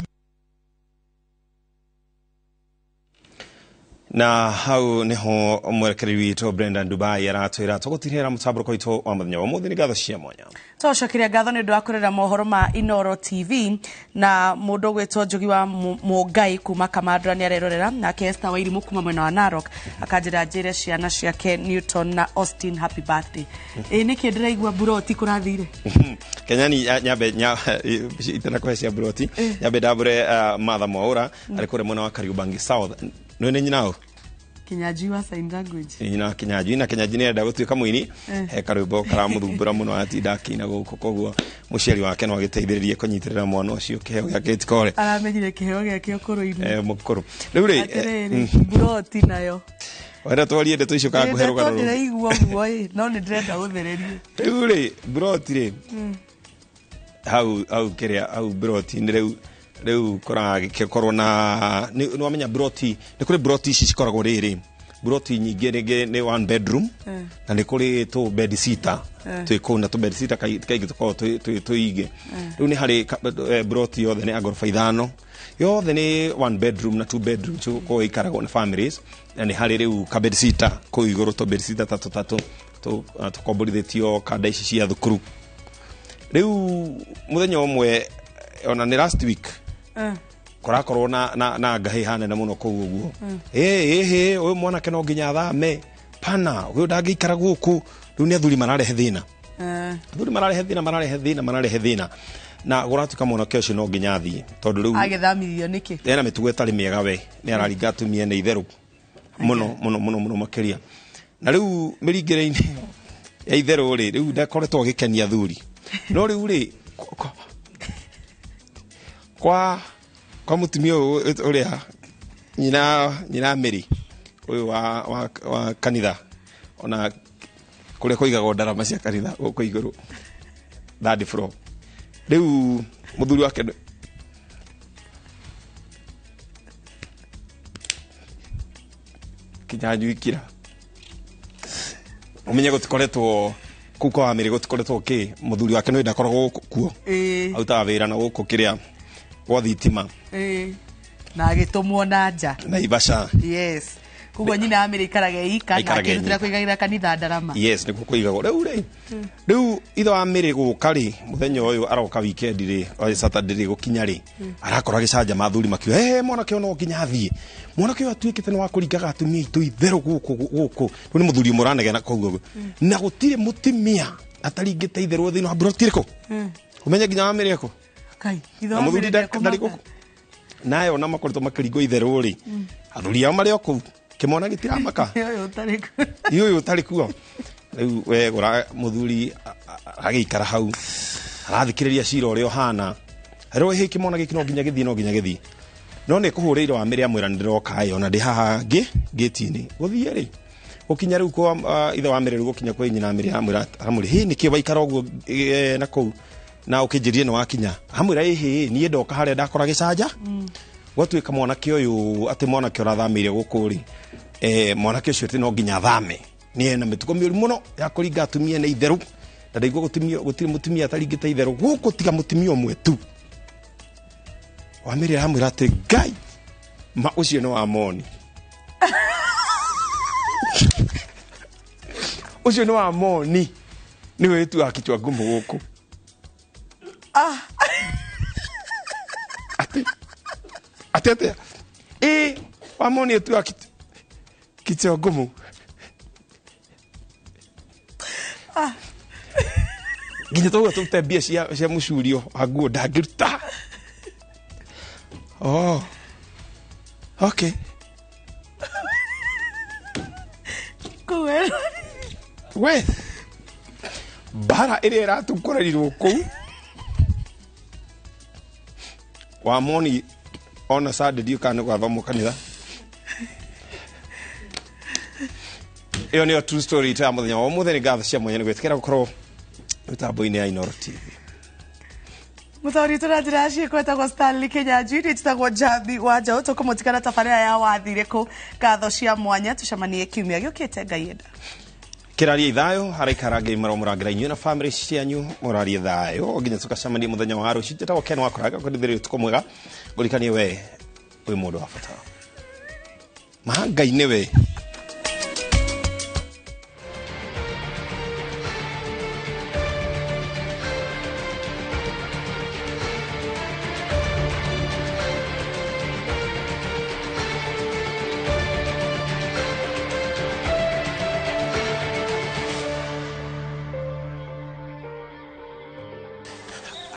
Na hau niho mwerekeri witũ Brendan Dubai aratwĩra tũgũtirĩra mũtambũrũko witũ wa mũthenya wa ũmũthĩ. Nĩ ngatho cia mwanya. Tũcokeria ngatho nĩ ũndũ wa kũrera mohoro ma Inooro TV na mũndũ ũgwĩtwo Njugi wa Mũngai kuma Kamandra nĩ arerorera, nake Esther Wairimũ kuma mwena wa Narok akanjĩra njĩre ciana ciake Newton na Austin happy birthday. Ĩ nĩkĩ ndĩraigua mburoti kũrathire? Kenyani nyambe itanakũhe cia mburoti nyambe ndambũre Martha Mwaura arĩ kũrĩa mwena wa Kariobangi South. Nĩ nĩ nyina Kinyanjui wa sign language. Nyina Kinyanjui na Kinyanjui nĩ arenda gũtuĩka mũini, he karwĩmbo karamũthumbũra mũno atinda akĩina gũkũ, koguo mũciari wake no agĩteithĩrĩrie kũnyitĩrĩra mwana ũcio kĩheo gĩake gĩtikore. Aramenyire kĩheo gĩake ũkũrũ-inĩ. Mũkũrũ. Rĩu rĩ atĩrĩrĩ mburoti nayo wenda twarie ndeto icio kana ngũhe rũgano rũngĩ? Ndĩraigua ũguo ĩ, no nĩ ndĩrenda gũthererio. Rĩu rĩ mburoti rĩ hau hau kĩrĩa hau mburoti-inĩ rĩu rĩu kũragĩkorwo na nĩ wamenya mburoti nĩ kũrĩ mburoti ici cikoragwo rĩrĩ Mburoti nyingĩ rĩngĩ nĩ one bedroom na nĩ kũrĩ tũ bed sitter twĩ kũu, na tũ bed sitter kaingĩ tũkoragwo tũingĩ. Rĩu nĩ harĩ mburoti yothe nĩ ya ngoroba 5, yothe nĩ one bedroom na two bedroom, kũu ikaragwo nĩ families, na nĩ harĩ rĩu ka bed sitter kũu igũrũ, tũ bed sitter tatũ tatũ tũkomborithĩtio kanda ici cia thukuru. Rĩu mũthenya ũmwe, ona nĩ last week, kũrakorwo na ngahĩ hanene mũno kũu ũguo. Ĩ ĩ ũyũ mwanake no nginya athame, pana ũyũ ndangĩikara gũkũ. Rĩu nĩ athuri mararehe thĩna. Athuri mararehe thĩna, mararehe thĩna, mararehe thĩna, na gũratuĩka mwanake ũcio no nginya athiĩ tondũ rĩu Agĩthamirio nĩkĩ? Ena mĩtugo ĩtarĩ mĩega, we nĩ araringa atumia nĩ itherũ mũno mũno mũno mũno makĩria. Na rĩu mĩringĩre-inĩ ya itherũ rĩ, rĩu ndakoretwo agĩkenia athuri, no rĩu rĩ kwa mũtumia ũyũ ũrĩa nyina Mary ũyũ wa kanitha, ona kũrĩa kũigagwo ndarama cia kanitha gũkũ igũrũ third floor, rĩu mũthuri wake Kinyanjui kira umenye gutikoretwo kuu kwa Mary, gutikoretwo ki muthuri wake no ndakoragwo kuo. Arutaga wĩra na gũkũ kĩrĩa gwa thitima. Ĩĩ, na agĩtũmwo na nja. Naivasha. Yes, koguo nyina ya Mary ikaraga ika na Aikaraga akĩrutĩra ika. kũigagĩra kanitha ndarama. Yes, nĩkuo kũigagwo rĩu rĩ. Rĩu ithe wa Mary gũka rĩ, mũthenya ũyũ aroka weekend rĩ, o Saturday rĩ, gũkinya rĩ, arakora gĩcanjama, athuri makiuga, "Hey, mwanake ũyũ no nginya athiĩ, mwanake ũyũ atuĩkĩte nĩ wa kũringaga atumia aitũ itherũ gũkũ gũkũ." Rĩu nĩ mũthuri ũmwe ũranegena kũu ũguo, na gũtirĩ mũtumia ataringĩte itherũ thĩinĩ wa mburoti ĩrĩkũ, ũmenye nginya wa Mary eko. Kai ithe Na wa mũthuri Mary ndarĩ ndekũmaka. gũkũ nayo ona makoretwo makĩringwo itherũ rĩ, athuri ao marĩ o kũu, kĩmwana gĩtiramaka. Ũyũ ũtarĩ kuo. Ũyũ ũtarĩ kuo. Rĩu we gũra mũthuri agĩikara hau arathikĩrĩria cira ũrĩa ũhana, rĩu hĩ kĩmwana gĩkĩ no nginya gĩthiĩ, no nginya gĩthiĩ, no nĩ kũhũrĩire wa Mary amwĩra, "Nĩ ndĩroka ĩ, ona ndĩ haha ngĩti-inĩ." Gũthiĩ rĩ, gũkinya rĩu kwa ithe wa Mary, rĩu gũkinya kwĩ nyina Mary, amwĩra, aramwĩra, "Hĩ, nĩkĩ waikara ũguo na kũu na ũkĩnjĩrire nĩ wakinya?" Amwĩra, "Ĩhĩ, niĩ ndoka harĩa ndakora gĩcanja, gwatuĩka mwanake ũyũ atĩ mwanake ũrathamĩire gũkũ rĩ, mwanake ũcio atĩ no nginya athame, nĩ ena mĩtugo mĩũru mũno ya kũringa atumia nĩ itherũ, na ndaigua gũtirĩ mũtumia ataringĩte itherũ gũkũ tiga mũtumia ũmwe tu." Wamĩrĩ aramwĩra atĩ, "Ngai ma, ũcio nĩ wa moni, ũcio nĩ wa moni, nĩwe wĩtuaga kichwa ngumu gũkũ." Atĩ atĩa? Ĩ, wa moni ĩtuaga kichwa ngumu. Nginya tauga tũrute mbia cia mũcurio wa nguo ndangĩruta. Oh. Okay. Kũu We mbara ĩrĩa ĩratũkorerirwo kũu wa moni, ona Sunday ndiũ kana nĩ gwathomwo kanitha. Ĩyo nĩyo true story itũ ya mũthenya wa ũmũthĩ. Nĩ ngatho cia mwanya nĩ gwĩtĩkĩra gũkorwo mĩtambo-inĩ ya Inooro TV. Mũtaũri witũ na njĩra ya ciĩko etagwo Stanley Kinyanjui, niĩ njĩtagwo Njambi wa Njaũ. Tũkũmũtigana tabarĩra ya wathire kũ. Ngatho cia mwanya, tũcemanie kiumia gĩũkĩte Ngai enda. Kĩraria thayũ haraikara Ngai maromũrangĩra inyuĩ na family cianyu, mũrarie thayũ nginya tũgacemania mũthenya wa rũciũ. Njĩtagwo Ken Wakoraga, kwendithĩria ũtukũ mwega. Ngũririkanie we wĩ mũndũ wa bata ma Ngai nĩwe.